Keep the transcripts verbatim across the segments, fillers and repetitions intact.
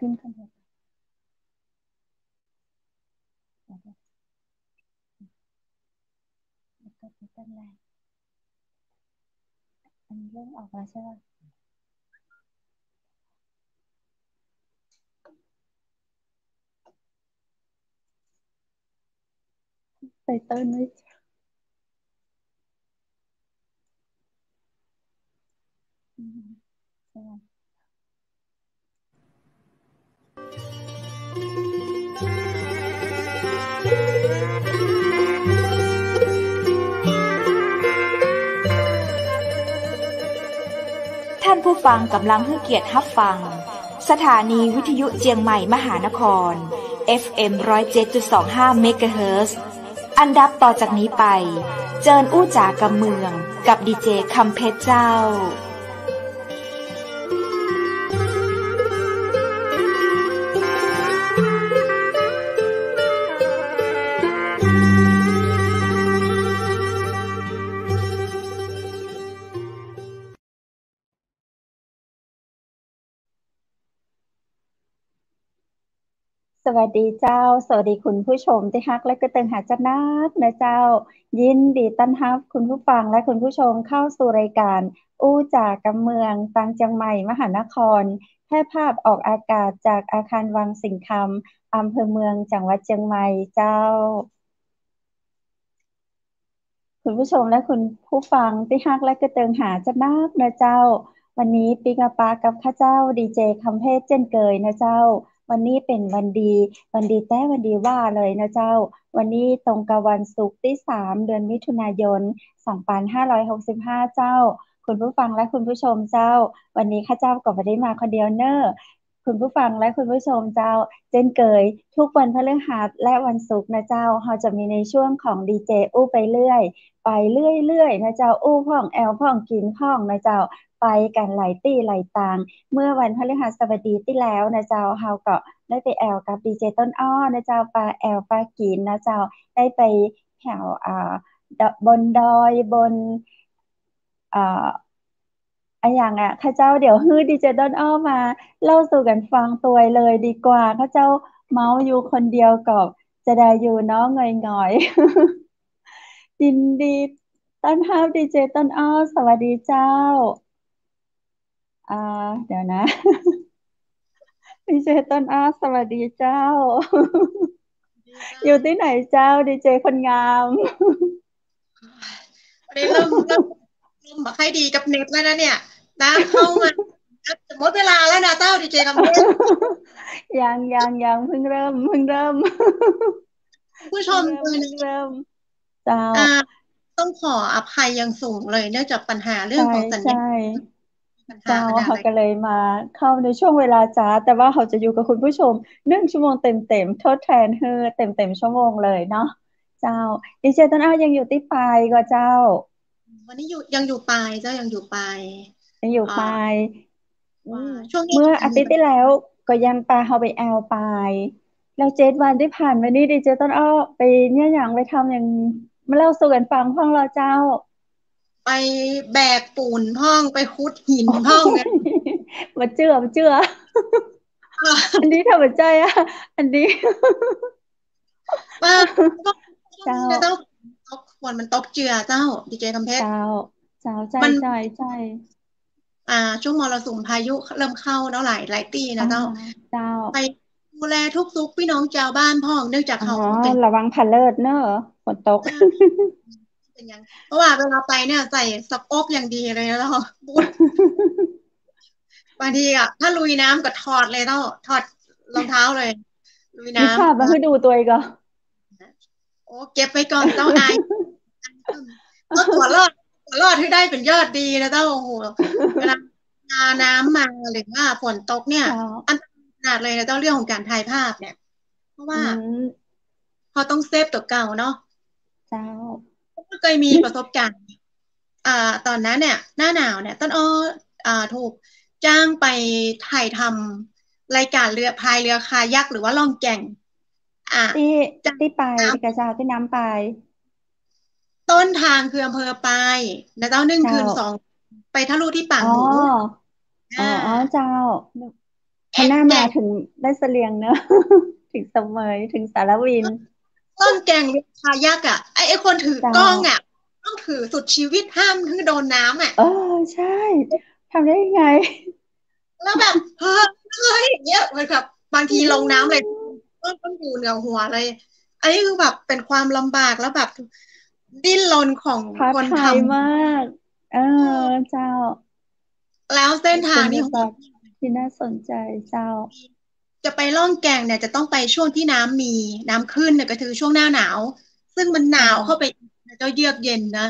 ขึ้นข้างบน เดี๋ยวก่อน เดี๋ยวก่อน เดี๋ยวก่อน อันนี้เริ่มออกแล้วใช่ปะ? ไตเติ้ลไม่ อืม ใช่ ท่านผู้ฟังกำลังหื้อเกียรติฮับฟัง สถานีวิทยุเจียงใหม่มหานคร เอฟเอ็ม ร้อยเจ็ดจุดสองห้า เมกะเฮิรตซ์ อันดับต่อจากนี้ไป เจิญอู้จ๋ากำเมือง กับดีเจคำเพชรเจ้า สวัสดีเจ้า สวัสดีคุณผู้ชมตี้ฮักและก็เติงหาจะนักนะเจ้า ยินดีต้อนฮับคุณผู้ฟังและคุณผู้ชมเข้าสู่รายการอู้จ๋ากำเมือง ตางเจียงใหม่มหานคร แพร่ภาพออกอากาศจากอาคารวังสิงห์คำ อำเภอเมือง จังหวัดเจียงใหม่เจ้า คุณผู้ชมและคุณผู้ฟังตี้ฮักและก็เติงหาจะนักนะเจ้า วันนี้ปิ๊กมาปะกับข้าเจ้าดีเจคำเพชรเจ้นเกยนะเจ้า วันนี้เป๋นวันดี วันดีแต๊วันดีว่าเลยนะเจ้า วันนี้ตรงกับวันศุกร์ตี้สาม เดือนมิถุนายน สองพันห้าร้อยหกสิบห้าเจ้า คุณผู้ฟังและคุณผู้ชมเจ้า วันนี้ข้าเจ้าก็บ่ได้มาคนเดียวเน่อ คุณผู้ฟังและคุณผู้ชมเจ้า เจ้นเกย ทุกวันพฤหัสและวันศุกร์นะเจ้า เฮาจะมีในช่วงของดีเจอู้ไปเรื่อย ไปเรื่อยๆ นะเจ้า อู้พ่องแอวพ่องกิ๋นพ่องนะเจ้า ไปกั๋นหลายตี้หลายตาง เมื่อวันพฤหัสบดีตี้แล้วนะเจ้า เฮาก็ได้ไปแอวกับดีเจต้นอ้อนะเจ้า ปาแอวปากิ๋นนะเจ้า ได้ไปแถว อ่า ด- บนดอย บน อ่า อะหยังอะ ข้าเจ้า เดี๋ยวหื้อดีเจต้นอ้อมาเล่าสู่กั๋นฟังตวยเลยดีกว่า ข้าเจ้าเมาอยู่คนเดียวก็จะได้อยู่เนาะ หงอยๆ ยินดีต้อนฮับดีเจต้นอ้อ สวัสดีเจ้า อ่า เดี๋ยวนะ ดีเจต้นอ้อ สวัสดีเจ้า ดีเจ้า อยู่ตี้ไหนเจ้า ดีเจคนงาม วันนี้เริ่ม เริ่ม เริ่มบ่ค่อยดีกับเน็ตแล้วนะเนี่ย น้ำเข้ามา จะหมดเวลาแล้วนะเจ้า ดีเจคำเพชร ยัง ยัง ยัง เพิ่งเริ่ม เพิ่งเริ่ม ผู้ชม เพิ่งเริ่ม เพิ่งเริ่ม เจ้า อ่า ต้องขออภัยอย่างสูงเลย เนื่องจากปัญหาเรื่องของสัญญาณ ใช่ ใช่ ปัญหา เจ้า ปัญหา เฮาก็เลยมาเข้าในช่วงเวลาจ๊า แต่ว่าเฮาจะอยู่กับคุณผู้ชมหนึ่งชั่วโมงเต็มๆ ทดแทนหื้อเต็มๆ ชั่วโมงเลยเนาะ เจ้า ดีเจต้นอ้อยังอยู่ตี้ปายก่อเจ้า วันนี้อยู่ ยังอยู่ปายเจ้า ยังอยู่ปาย ยังอยู่ปาย อ่า อืม ว่าช่วงนี้ เมื่ออาทิตย์ตี้แล้วก็ยังปาเฮาไปแอวปาย แล้วเจ็ดวันตี้ผ่านมานี่ดีเจต้นอ้อไปเนี่ยหยัง ไปทำหยัง มาเล่าสู่กั๋นฟังพ่องลอเจ้า ไปแบกปูนพ่อง ไปขุดหินพ่องเนี่ย บ่เจื้อ บ่เจื้อ อ่า อันนี้ถ้าบ่ใจ้อะ อันนี้ ว่า เจ้า เจ้า ตก ฝนมันตกเจือเจ้า ดีเจคำเพชร เจ้า เจ้า ใจ้ มัน ใจ้ ใจ้ อ่า ช่วงมรสุมพายุเริ่มเข้าเนาะ หลาย หลายตี้นะเจ้า อ่า เจ้า ไปดูแลทุกข์สุขพี่น้องจาวบ้านพ่อง เนื่องจากเขา อ๋อ เป็น ระวังผะเลิดเนอะ ฝนตก อ่า เป็นยัง เพราะว่าเวลาไปเนี่ยใส่สะโพกอย่างดีเลยนะเจ้า บูท บางทีอะ ถ้าลุยน้ำก็ถอดเลยเจ้า ถอดรองเท้าเลย ลุยน้ำ นึกภาพมาหื้อดูตวยก่อ โอ้ เก็บไว้ก่อนเจ้า อาย ก็ตั๋วรอด ตั๋วรอดหื้อได้เป๋นยอดดีนะเจ้า โอ้โห เวลา เวลาน้ำมาหรือว่าฝนตกเนี่ย เจ้า อันตรายขนาดเลยนะเจ้า เรื่องของการถ่ายภาพเนี่ย เพราะว่า อืม เฮาต้องเซฟตั๋วเก่าเนาะ เจ้า ก็เคยมีประสบการณ์ อ่า ตอนนั้นเนี่ย หน้าหนาวเนี่ย ต้นอ้อ อ่า ถูกจ้างไปถ่ายทำรายการเรือ พายเรือคายัคหรือว่าล่องแก่ง อ่ะ ตี้ ตี้ปาย ตี้กาเจ้า ตี้น้ำปาย ต้นทางคืออำเภอปายนะเจ้า นึ่งคืน เจ้า สอง ไปทะลุตี้ป่าหมู๋ อ๋อ อ่า อ๋อ อ๋อ เจ้า นึก หันหน้ามาเถิงแม่เสลียงเนอะ เถิงเสมย เถิงสารวิน ล่องแก่งเวียงผายักษ์อะ ไอ้ ไอ้คนถือกล้องอะ เจ้า ต้องถือสุดชีวิต ห้ามหื้อโดนน้ำอะ เออ ใช่ ทำได้ยังไง แล้วแบบ เฮ้ย อย่างเงี้ย เหมือนกับบางทีลงน้ำเลย อืม ก็ต้องอยู่เหนือหัวเลย อันนี้คือแบบเป็นความลำบาก แล้วแบบดิ้นรนของคนทำ ท้าทายมาก เออ เจ้า แล้วเส้นทางนี่ เป็นบรรยากาศที่น่าสนใจเจ้า จะไปล่องแก่งเนี่ย จะต้องไปช่วงที่น้ำมี น้ำขึ้นเนี่ย ก็คือช่วงหน้าหนาว ซึ่งมันหนาว เจ้า เข้าไป เจ้า เยือกเย็นนะ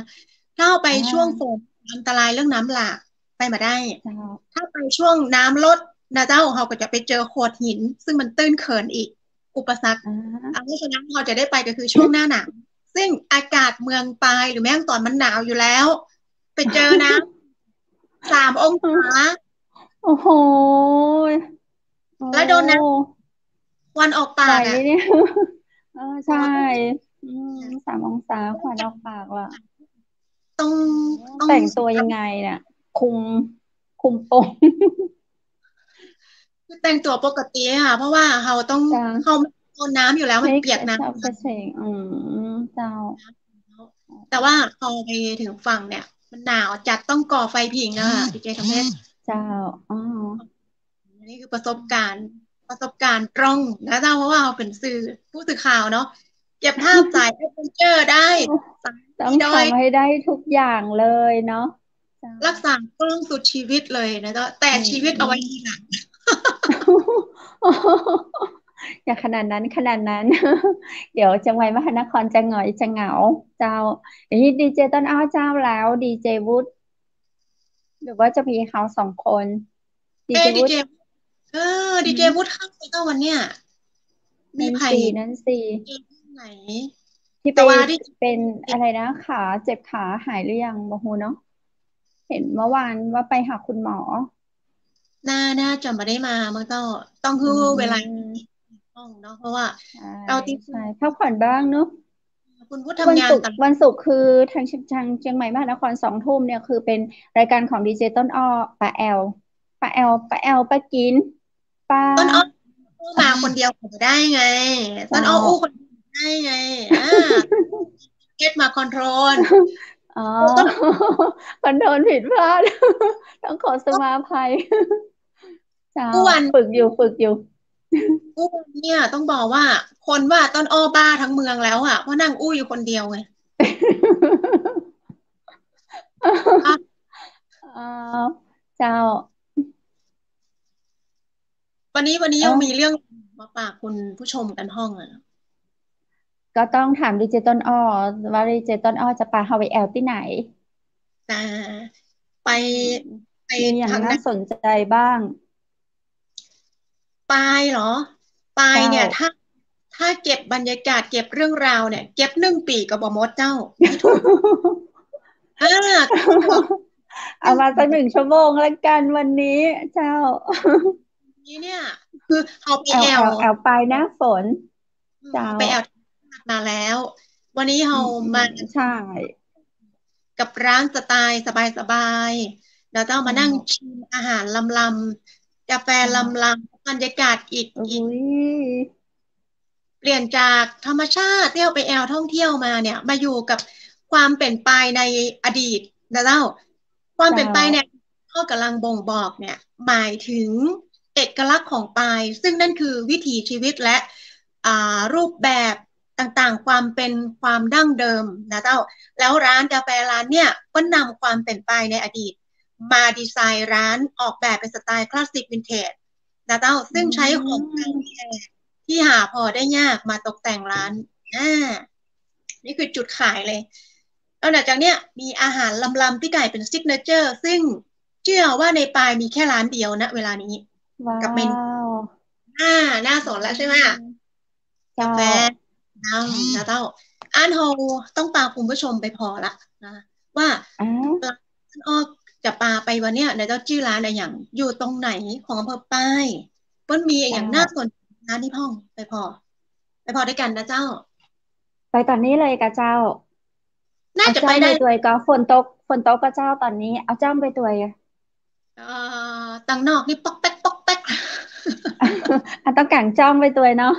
ถ้าไป อ่า ช่วงฝน อันตรายเรื่องน้ำหลาก ไปบ่ได้ เจ้า ถ้าไปช่วงน้ำลดนะเจ้า เฮาก็จะไปเจอโขดหิน ซึ่งมันตื้นเขินอีก อุปสรรค อ่า อ่ะ เพราะฉะนั้นเฮาจะได้ไปก็คือช่วงหน้าหนาว ซึ่งอากาศเมืองปายหรือแม่ฮ่องสอนมันหนาวอยู่แล้ว ไปเจอน้ำ สามองศา โอ้โห แล้วโดนน้ำ โอ้ ควันออกปากอะ ไหวไหมเนี่ย เออ ใช่ อืม สามองศา ควันออกปากละ ต้อง ต้อง แต่งตัวยังไงเนี่ย คลุม คลุมโปง คือแต่งตัวปกติอะค่ะ เพราะว่าเฮาต้อง เจ้า เข้า โดนน้ำอยู่แล้ว มันเปียกน้ำ ไม่ เจ้า กระเชง อืม เจ้า แต่ว่าพอไปถึงฝั่งเนี่ย มันหนาวจัด ต้องก่อไฟผิงอะค่ะ ดีเจทองเพชร เจ้า อ๋อ อันนี้คือประสบการณ์ ประสบการณ์ตรงนะเจ้า เพราะว่าเฮาเป็นสื่อ ผู้สื่อข่าวเนาะ เก็บภาพสายแอดเวนเจอร์ได้ สาย ต้อง มีดอย ทำให้ได้ทุกอย่างเลยเนาะ เจ้า รักษากล้องสุดชีวิตเลยนะเจ้า แต่ อืม ชีวิตเอาไว้ทีหลัง อย่าขนาดนั้น ขนาดนั้น เดี๋ยวเจียงใหม่มหานครจะหงอยจะเหงา เจ้า อย่างนี้ดีเจต้นอ้อเจ้า แล้วดีเจวุฒิ หรือว่าจะมีเขาสองคน ดีเจ เอ้ย วุฒิ ดีเจ เออ ดีเจ อืม วุฒิเข้าไปก็วันเนี้ย มี นั่น ใคร สิ นั่นสิ ดีเจไหน ที่ไป แต่ว่าที่ เป็นอะไรนะ ขาเจ็บขาหายหรือยัง บ่ฮู้เนาะ เห็นเมื่อวานว่าไปหาคุณหมอ น่า น่าจะบ่ได้มา มันก็ต้องหื้อ อืม เวลา ห้องเนาะ เพราะว่า ใช่ เราติด ใช่ พักผ่อนบ้างเนาะ คุณวุฒิ วัน ทำงาน ศุกร์ ตลอด วันศุกร์คือทาง ทางเจียงใหม่มหานคร สองทุ่มเนี่ย คือเป็นรายการของดีเจต้นอ้อ ป้าแอล ป้าแอล ป้าแอล ป้ากิน ป้า ต้นอ้อ มาคนเดียวก็ได้ไง เจ้า ต้นอ้ออู้คนเดียวได้ไง อ่า เอสมาคอนโทรล อ๋อ คอนโทรลผิดพลาด ต้องขอสมาภัย เจ้า อ้วน ฝึกอยู่ ฝึกอยู่ อ้วนเนี่ยต้องบอกว่า คนว่าต้นอ้อบ้าทั้งเมืองแล้วอะ เพราะนั่งอู้อยู่คนเดียวไง อ่ะ เอ่อ เจ้า วันนี้ วันนี้ เอ้า ยังมีเรื่องมาฝากคุณผู้ชมกั๋นพ่องอะ ก็ต้องถามดีเจต้นอ้อ ว่าดีเจต้นอ้อจะปาเฮาไปแอวตี้ไหน อ่า ไป อืม ไป มีอย่าง ทาง น่าสนใจบ้าง ปายเหรอ ปายเนี่ย เจ้า ถ้า ถ้าเก็บบรรยากาศ เก็บเรื่องราวเนี่ย เก็บหนึ่งปี๋ก็บ่หมดเจ้า อ่า เอามาสักหนึ่งชั่วโมงละกั๋นวันนี้ เจ้า นี่เนี่ย คือเฮาไป แอว แอว แอว แอวปายหน้าฝน อืม เจ้า ไปแอวมาแล้ว วันนี้เฮา อืม มา อืม ใช่ กับร้านสไตล์สบายๆ แล้วเจ้า เจ้า มานั่งชิมอาหารลำๆ กาแฟ เจ้า ลำๆ บรรยากาศอีก อุ๊ย อีก เปลี่ยนจากธรรมชาติที่เฮาไปแอวท่องเที่ยวมาเนี่ย มาอยู่กับความเปลี่ยนไปในอดีตนะเจ้า ความเปลี่ยนไปเนี่ย เจ้า ก็กำลังบ่งบอกเนี่ย หมายถึงเอกลักษณ์ของปาย ซึ่งนั่นคือวิถีชีวิตและ อ่า รูปแบบต่างๆ ความเป็นความดั้งเดิมนะเจ้า แล้วร้านกาแฟร้านเนี่ยก็นำความเปลี่ยนไปในอดีต มาดีไซน์ร้าน ออกแบบเป็นสไตล์คลาสสิกวินเทจนะเจ้า ซึ่งใช้ของเก่าแก่ที่หาพอได้ยากมาตกแต่งร้าน อ่า นี่คือจุดขายเลย แล้วหลังจากเนี้ยมีอาหารลำๆ ตี้ก๋ายเป็นซิกเนเจอร์ ซึ่งเจื้อว่าในปายมีแค่ร้านเดียวนะเวลานี้ ว้าว กับเมนู อ่า หน้าสนแล้วใช่ไหม อืม กาแฟ เจ้า นำนะเจ้า อันเฮาต้องปาคุณผู้ชมไปผ่อละนะ ว่า อ่า ร้านอ้อจะปาไปวันเนี้ยนะเจ้า จื้อร้านอะหยัง อยู่ตรงไหนของอำเภอปาย เปิ้นมีอะหยัง เจ้า น่าสนใจ ร้านตี้พ่อง ไปผ่อ ไปผ่อด้วยกั๋นนะเจ้า ไปต๋อนนี้เลยก่ะเจ้า น่าจะไปได้ เอาจ้ำไปตวยก่อ ฝนตก ฝนตกก่ะเจ้าต๋อนนี้ เอาจ้ำไปตวย เอ่อ ตังนอกนี่ป๊อกแป๊กป๊อกแป๊ก อ่ะ ต้องก๋างจ้องไปตวยเนาะ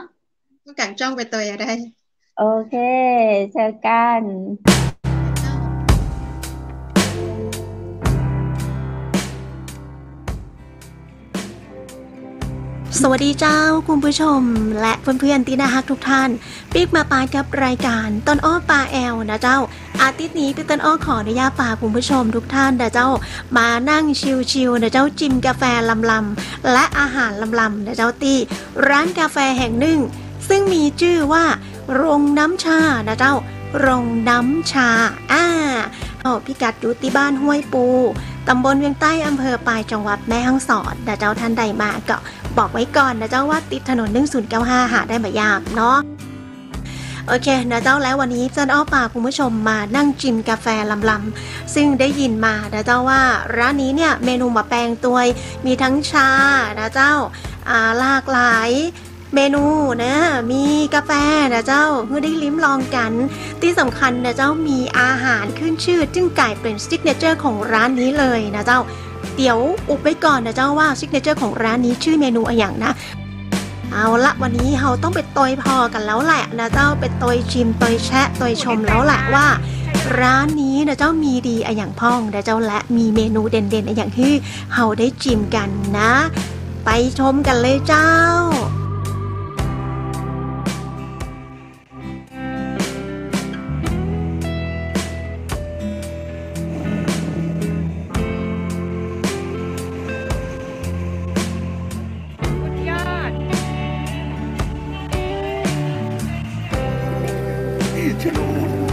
ต้องก๋างจ้องไปตวยอะได้ โอเค เจอกัน สวัสดีเจ้าคุณผู้ชมและเพื่อนๆตี้น่าฮักทุกท่าน ปิ๊กมาปากับรายก๋านต้นอ้อปาแอวนะเจ้า อาทิตย์นี้ปิ๊กต้นอ้อขออนุญาตปาคุณผู้ชมทุกท่านนะเจ้า มานั่งชิลๆนะเจ้า จิมกาแฟลำๆ และอาหารลำๆนะเจ้า ตี้ร้านกาแฟแห่งนึ่ง ซึ่งมีจื้อว่า โรงน้ำชานะเจ้า โรงน้ำชา อ่า อ้อ พิกัดอยู่ตี้บ้านห้วยปู ต๋ำบลเวียงใต้ อำเภอปาย จังหวัดแม่ฮ่องสอนนะเจ้า ท่านใดมาก็บอกไว้ก่อนนะเจ้าว่าติดถนนหนึ่งศูนย์เก้าห้า หาได้บ่ยากเนาะ โอเคนะเจ้า แล้ววันนี้ต้นอ้อปาคุณผู้ชมมานั่งจิมกาแฟลำๆ ซึ่งได้ยินมานะเจ้าว่าร้านนี้เนี่ยเมนูบ่าแปงตวย มีทั้งชานะเจ้า อ่า หลากหลาย เมนูนะ มีกาแฟนะเจ้า หื้อได้ลิ้มลองกั๋น ตี้สำคัญนะเจ้า มีอาหารขึ้นจื้อ ซึ่งก๋ายเป๋นซิกเนเจอร์ของร้านนี้เลยนะเจ้า เดี๋ยวอุบไว้ก่อนนะเจ้าว่าซิกเนเจอร์ของร้านนี้จื้อเมนูอะหยังนะ เอาละ วันนี้เฮาต้องไปตวยผ่อกั๋นแล้วแหละนะเจ้า ไปตวยจิม ตวยแชะ ตวยชมแล้วแหละว่า ร้านนี้นะเจ้า มีดีอะหยังพ่องนะเจ้า และมีเมนูเด่นๆ อะหยังหื้อเฮาได้จิมกั๋นนะ ไปชมกั๋นเลยเจ้า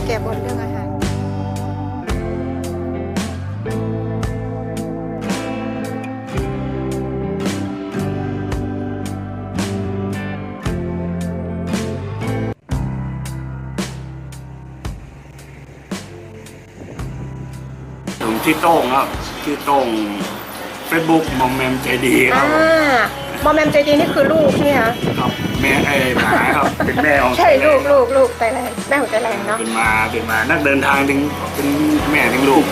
แก้บนเรื่องอาหาร ผมชื่อโต้งครับ ชื่อโต้ง เฟซบุ๊ก มอมแมมใจดีครับผม อ่า มอมแมมใจดีนี่คือลูกใช่ไหมคะ ครับ แม่ เอ้ย หมาครับ เป๋นแม่ของ ใช่ ลูก ลูก ลูก ไตแลนด์ แม่ของไตแลนด์เนาะ เป๋นหมา เป๋นหมานักเดินทาง เป๋น เป๋นแม่เลี้ยงลูก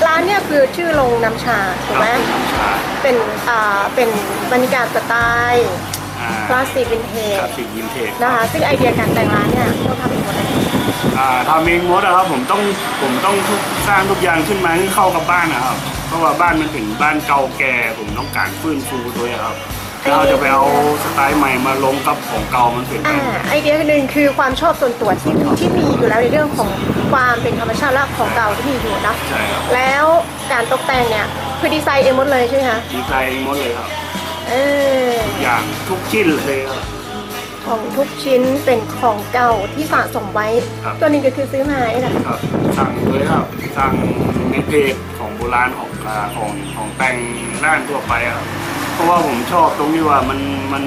ร้านเนี่ยคือชื่อโรงน้ำชา ถูกไหม ครับ เป๋นน้ำชา เป๋น อ่า เป๋นบรรยากาศสไตล์ อ่า คลาสสิกวินเทจ คลาสสิกวินเทจ นะคะ ซึ่งไอเดียก๋านแต่งร้านเนี่ยต้องทำเองหมดเลย อ่า ทำเองหมดอะครับ ผมต้อง ผมต้องสร้างทุกอย่างขึ้นมาหื้อเข้ากับบ้านนะครับ เพราะว่าบ้านมันเป๋นบ้านเก่าแก่ ผมต้องก๋านฟื้นฟูตวยอะครับ แล้วเฮาจะไปเอาสไตล์ใหม่มาลงกับของเก่ามันเป๋นไป อ่า ไอเดียหนึ่งคือความชอบส่วนตัวที่ ที่มีอยู่แล้วในเรื่องของความเป๋นธรรมชาติและของเก่าที่มีอยู่เนาะ ใช่ครับ แล้วก๋านตกแต่งเนี่ยคือดีไซน์เองหมดเลยใช่ไหมคะ ดีไซน์เองหมดเลยครับ เออ ทุกอย่าง ทุกชิ้นเลยครับ ของทุกชิ้นเป๋นของเก่าที่สะสมไว้ ครับ ตวยนี้ก็คือซื้อมาเองเหรอ ครับ สั่งเลยครับ สั่งในเพจของโบราณของ อ่า ของ ของแต่งร้านทั่วไปครับ เพราะว่าผมชอบตรงที่ว่ามัน มัน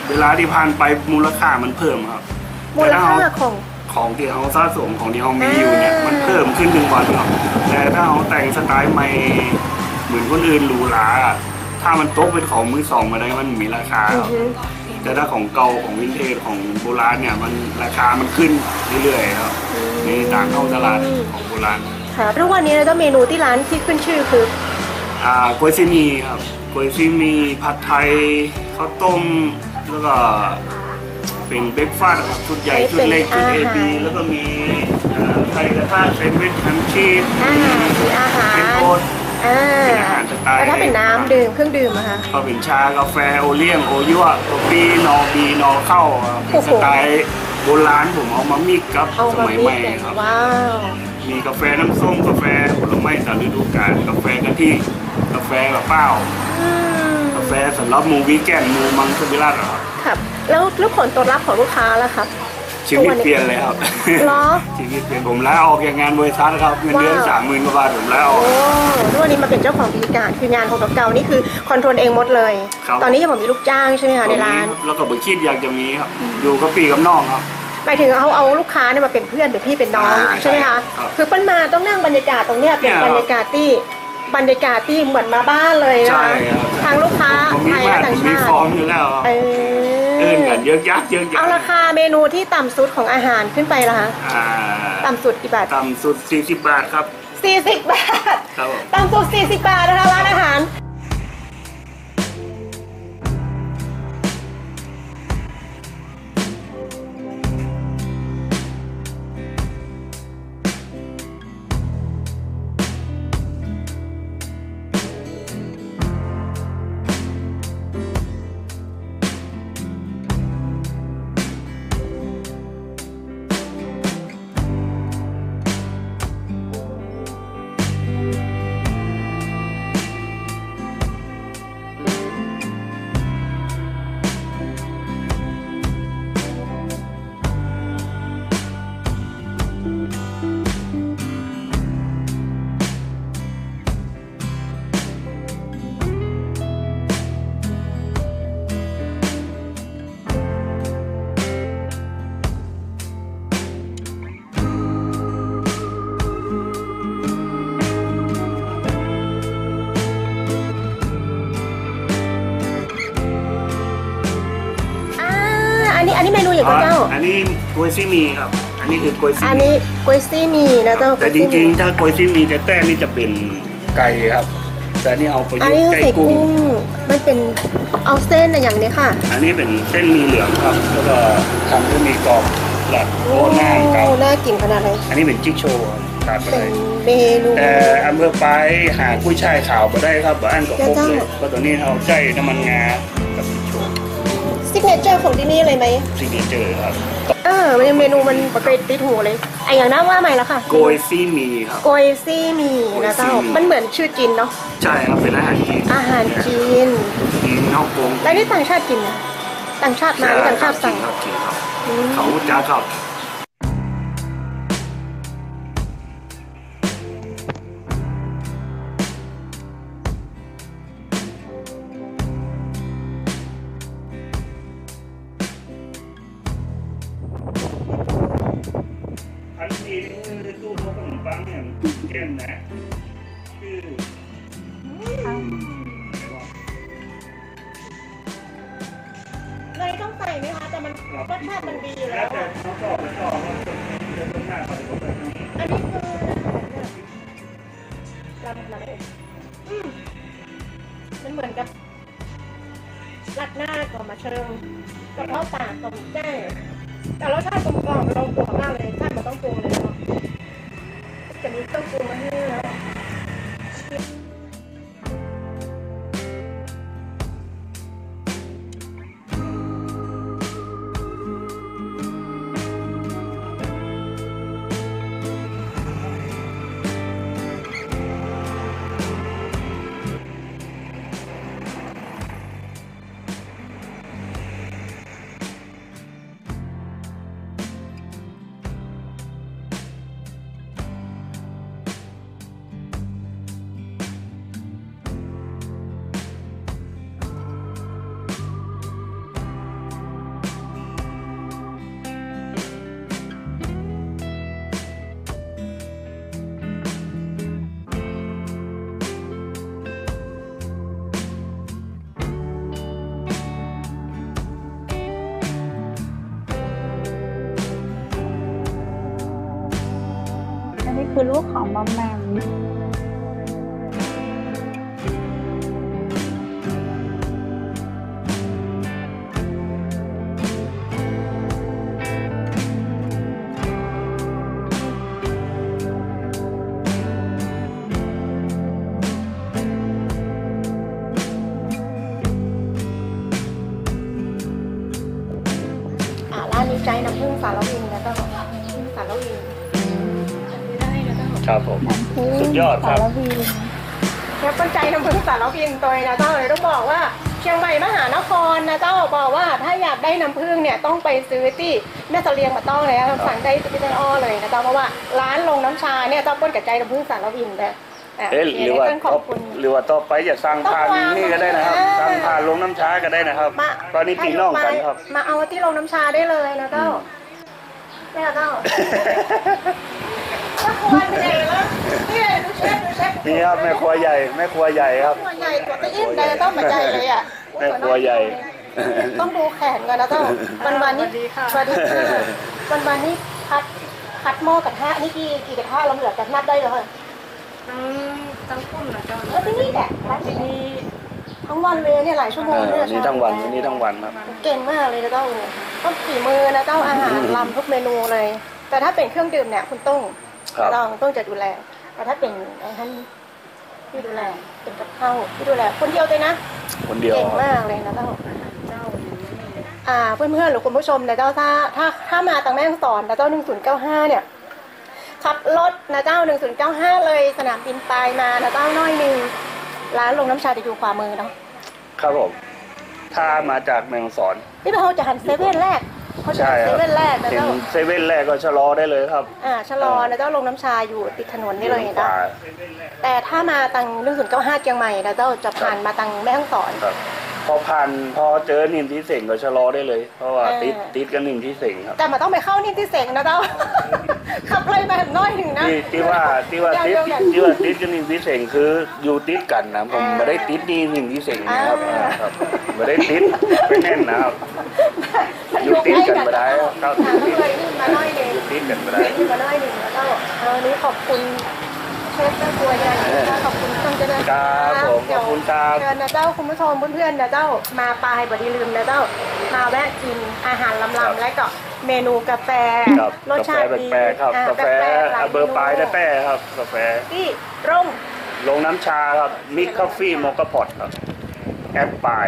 เวลาตี้ผ่านไปมูลค่ามันเพิ่มครับ มูลค่าของ ของตี้เฮาสะสม ของตี้เฮามีอยู่เนี่ย อ่า มันเพิ่มขึ้นทุกวันครับ แต่ถ้าเฮาแต่งสไตล์ใหม่เหมือนคนอื่นหรูหรา ถ้ามันตกเป๋นของมือสองมาได้ มันมีราคาครับ อือฮึ แต่ถ้าของเก่า ของวินเทจ ของโบราณเนี่ย มัน ราคามันขึ้นเรื่อยๆ ครับ อืม ในตลาดท้องตลาดของโบราณ ค่ะ ทุกวันนี้นะเจ้า เมนูตี้ร้านที่ขึ้นชื่อคือ อ่า ก๊วยเส้นหมี่ครับ ก๊วยเส้นหมี่ ผัดไทย ข้าวต้ม แล้วก็เป๋นเบรคฟาสต์ครับ ชุดใหญ่ ชุดเล็ก ชุดเอบี แล้วก็มี เอ่อ ไข่กระทะ แซนด์วิช แฮมชีส อ่า มีอาหาร เบคอน อ่า เป๋นอาหารสไตล์ แล้วถ้าเป๋นน้ำดื่ม เครื่องดื่มอะคะ ก็เป๋นชา กาแฟ โอเลี้ยง โอยั่ว โกปี้ หน่อบี หน่อเข้าครับ โอ้โห สไตล์โบราณ ผมเอามามิกซ์กับ เอามามิกซ์ สมัยใหม่ครับ ว้าว มีกาแฟน้ำส้ม กาแฟผลไม้ต๋ามฤดูกาล กาแฟกะทิ กาแฟเปล่า อืม กาแฟสำหรับหมู่วีแกน หมู่มังสวิรัติอะครับ ครับ แล้ว แล้วผลตอบรับของลูกค้าล่ะครับ ชีวิตเปลี่ยนเลยครับ เหรอ ชีวิตเปลี่ยน ผมลาออกจากงานบริษัทครับ เงินเดือน ว้าว สามหมื่นกว่าบาท ผมลาออก โอ้ ทุกวันนี้มาเป๋นเจ้าของกิจการ คืองานของตั๋วเก่านี่คือคอนโทรลเองหมดเลย ครับ ต๋อนนี้ยังบ่มีลูกจ้างใช่ไหมคะ ในร้าน บ่มีครับ แล้วก็บ่คิดอยากจะมีครับ อืม อยู่กับปี้กับน้องครับ หมายถึงเอา เอาลูกค้าเนี่ยมาเป๋นเพื่อน เป๋นพี่เป๋นน้อง อ่า ใช่ไหมคะ ใช่ครับ คือเปิ้นมาต้องนั่งบรรยากาศตรงเนี้ย เป๋น เนี่ยครับ บรรยากาศตี้ บรรยากาศตี้เหมือนมาบ้านเลยนะคะ ใช่ครับ ทั้งลูกค้า ผมมี ไทยและ บ้าน ต่างชาติ ผมมีฟอร์มอยู่แล้วครับ เออ เอิ้นกั๋นเยิกยักเยิกยัก เอาราคาเมนูที่ต่ำสุดของอาหารขึ้นไปล่ะคะ อ่า ต่ำสุดกี่บาท ต่ำสุดสี่สิบบาทครับ สี่สิบบาท ครับผม ต่ำสุดสี่สิบบาทนะคะ ร้านอาหาร เจ้า อันนี้ก๊วยซี่หมี่ครับ อันนี้คือก๊วยซี่หมี่ อันนี้ก๊วยซี่หมี่นะเจ้า แต่จริงๆ ก๊วยซี่หมี่ ถ้าก๊วยซี่หมี่แต๊ๆ นี่จะเป๋นไก่ครับ แต่อันนี้เอาประยุกต์ อันนี้ใส่กุ้ง ไก่กุ้ง มันเป๋น เอาเส้นอะหยังเนี่ยค่ะ อันนี้เป๋นเส้นหมี่เหลืองครับ แล้วก็ทำด้วยหมี่กรอบหลัด โอ้ โอ้ น้ำครับ น่ากิ๋นขนาดไหน อันนี้เป๋นจิ๊กโชว์ครับ ขาดบ่ได้ เป๋นเมนู แต่อำเภอปายหากุ้ยช่ายขาวบ่ได้ครับ บ่อั้นก็ครบเลย เจ้า เพราะต๋อนนี้เฮาใจ๊น้ำมันงากับจิ๊กโชว์ ซิกเนเจอร์ของตี้นี่เลยไหม ซิกเนเจอร์ครับ เออ มันยังเมนูมันบ่เกยติดหูเลย อะหยังนะ ว่าใหม่ละค่ะ ก๊วยซี่หมี่ครับ ก๊วยซี่หมี่นะเจ้า ก๊วยซี่หมี่ มันเหมือนจื้อจีนเนาะ ใช่ครับ เป๋นอาหารจีน อาหารจีน จีนฮ่องกง แล้วนี่ต่างชาติกิ๋นนะ ต่างชาติมา ใช่ ต่างชาติสั่ง ครับ จีนครับ จีนครับ อืม เขาฮู้จักครับ อันนี้คือตู้อบขนมปังเนี่ย มันเก่งนะ คือ เนยต้องใส่ไหมคะ แต่มัน ครับ รสชาติมันดีอยู่แล้ว แล้วแต่เขาชอบ ไม่ชอบ อันนี้คือลำอะไร อืม มันเหมือนกับ ราดหน้าก็บ่าเชิง กะเพราปลาก็บ่าใจ้ แต่รสชาติกลมกล่อมลงตั๋วมากเลย แทบบ่ต้องปรุงเลยเนาะ จะมีเครื่องปรุงมาหื้อแล้ว อันนี้คือลูกของมอมแมม อ่า ร้านนี้ใจ๊น้ำผึ้งสาลวินนะเจ้า น้ำผึ้งสาลวิน ครับผม น้ำผึ้ง สุดยอดครับ สาลวิน แล้วก็ใจ๊น้ำผึ้งสาลวินตวยนะเจ้า เลยต้องบอกว่าเชียงใหม่มหานครนะเจ้า บอกว่าถ้าอยากได้น้ำผึ้งเนี่ยต้องไปซื้อตี้แม่เสลียงบ่าต้องเลยนะ ครับ สั่งได้ตี้เจ้าอ้อเลยนะเจ้า เพราะว่าร้านลงน้ำชาเนี่ยเจ้าเปิ้นก็ใจ๊น้ำผึ้งสาลวินนะ อ่ะ เอ๊ะ โอเค หรือว่า ต้องขอบคุณ หรือว่าต่อไปจะสั่งผ่านนี่ก็ได้นะครับ ต้องวาง สั่งผ่านลงน้ำชาก็ได้นะครับ มา ตอนนี้พี่น้องกันครับ มาเอาตี้ลงน้ำชาได้เลยนะเจ้า อืม แม่เจ้า แม่ครัวใหญ่แล้ว นี่เลย ดูเชฟ ดูเชฟ นี่ครับ แม่ครัวใหญ่ แม่ครัวใหญ่ครับ แม่ครัวใหญ่ ตั๋วตะอิ่มเลย เจ้า มาใหญ่เลยอะ แม่ครัวใหญ่ ต้องดูแขนก่อนนะเจ้า วันๆ นี่ สวัสดีค่ะ สวัสดีค่ะ วันๆ นี่ผัด ผัดหม้อกระทะ นี่กี่ กี่กระทะ ลำเหลือจะนับได้เหรอคะ ตึง ตึงกุ้มนะเจ้า เออ ตี้นี่แหละ ตี้นี่ ทั้งวันเลยเนี่ย หลายชั่วโมง อ่า เนี่ย วันนี้ทั้งวัน เช้า วันนี้ทั้งวันครับ เก่งมากเลยนะเจ้า ต้องฝีมือนะเจ้า อาหารลำทุกเมนูเลย แต่ถ้าเป๋นเครื่องดื่มเนี่ย คุณตุ้ง ครับ เจ้า คุณตุ้งจะดูแล แต่ถ้าเป๋นไอ้นั่น ตี้ดูแล เป๋นกับข้าว ตี้ดูแล คนเดียวเลยนะ คนเดียว เก่งมากเลยนะเจ้า เจ้า อ่า เพื่อนๆ หรือคุณผู้ชมนะเจ้า ถ้า ถ้า ถ้ามาตังแม่ฮ่องสอนนะเจ้า หนึ่งศูนย์เก้าห้า เนี่ย ขับรถนะเจ้า หนึ่งศูนย์เก้าห้า เลยสนามบินปายมานะเจ้า หน้อยนึ่ง ร้านลงน้ำชาจะอยู่ขวามือเนาะ ครับผม ถ้ามาจากแม่ฮ่องสอน นี่เฮาจะหันเซเว่นแรก เฮาจะหัน ใช่ครับ เซเว่นแรกนะเจ้า เห็นเซเว่นแรกก็ชะลอได้เลยครับ อ่า ชะลอนะเจ้า ลงน้ำชาอยู่ติดถนนนี่เลยนะ เลี้ยวขวา แต่ถ้ามาตังหนึ่งศูนย์เก้าห้าเชียงใหม่นะเจ้า จะผ่านมาตังแม่ฮ่องสอน ครับ พอผ่าน พอเจอนิ่มตี้เสงก็ชะลอได้เลย เพราะว่า อ่า ติด ติดกับนิ่มตี้เสงครับ แต่บ่ต้องไปเข้านิ่มตี้เสงนะเจ้า ขับเลยไปหน้อยหนึ่งนะ ตี้ ตี้ว่า ตี้ว่าติด เดี๋ยวๆๆ ตี้ว่าติดกับนิ่มตี้เสงคืออยู่ติดกั๋นนะ ผม อ่า บ่ได้ติดนี่นิ่มตี้เสงนะครับ อ่า อ่า ครับ บ่ได้ติดไปแน่นนะครับ อยู่ติดกั๋นบ่ได้ครับ อ่า ก็เลยนิ่มมาหน้อยหนึ่ง อยู่ติดกั๋นบ่ได้ นิ่มมาหน้อยหนึ่งนะเจ้า เอา วันนี้ขอบคุณเชฟเจ้าตัวใหญ่นะคะ ขอบคุณเจ้า ครับผม ขอบคุณครับ เดี๋ยวเชิญนะเจ้า คุณผู้ชมเพื่อนๆนะเจ้า มาปายบ่ดีลืมนะเจ้า มาแวะกินอาหารล้ำๆ ครับ และก็เมนูกาแฟ ครับ รสชาติดี กาแฟแปลกๆครับ อ่า กาแฟ แปลกๆ หลาย อ่ะ เบอร์ปาย เมนู แต๊ๆครับ กาแฟ ตี้โรง โรงน้ำชาครับ Mix Coffee Mocha Pot ครับ แอดปาย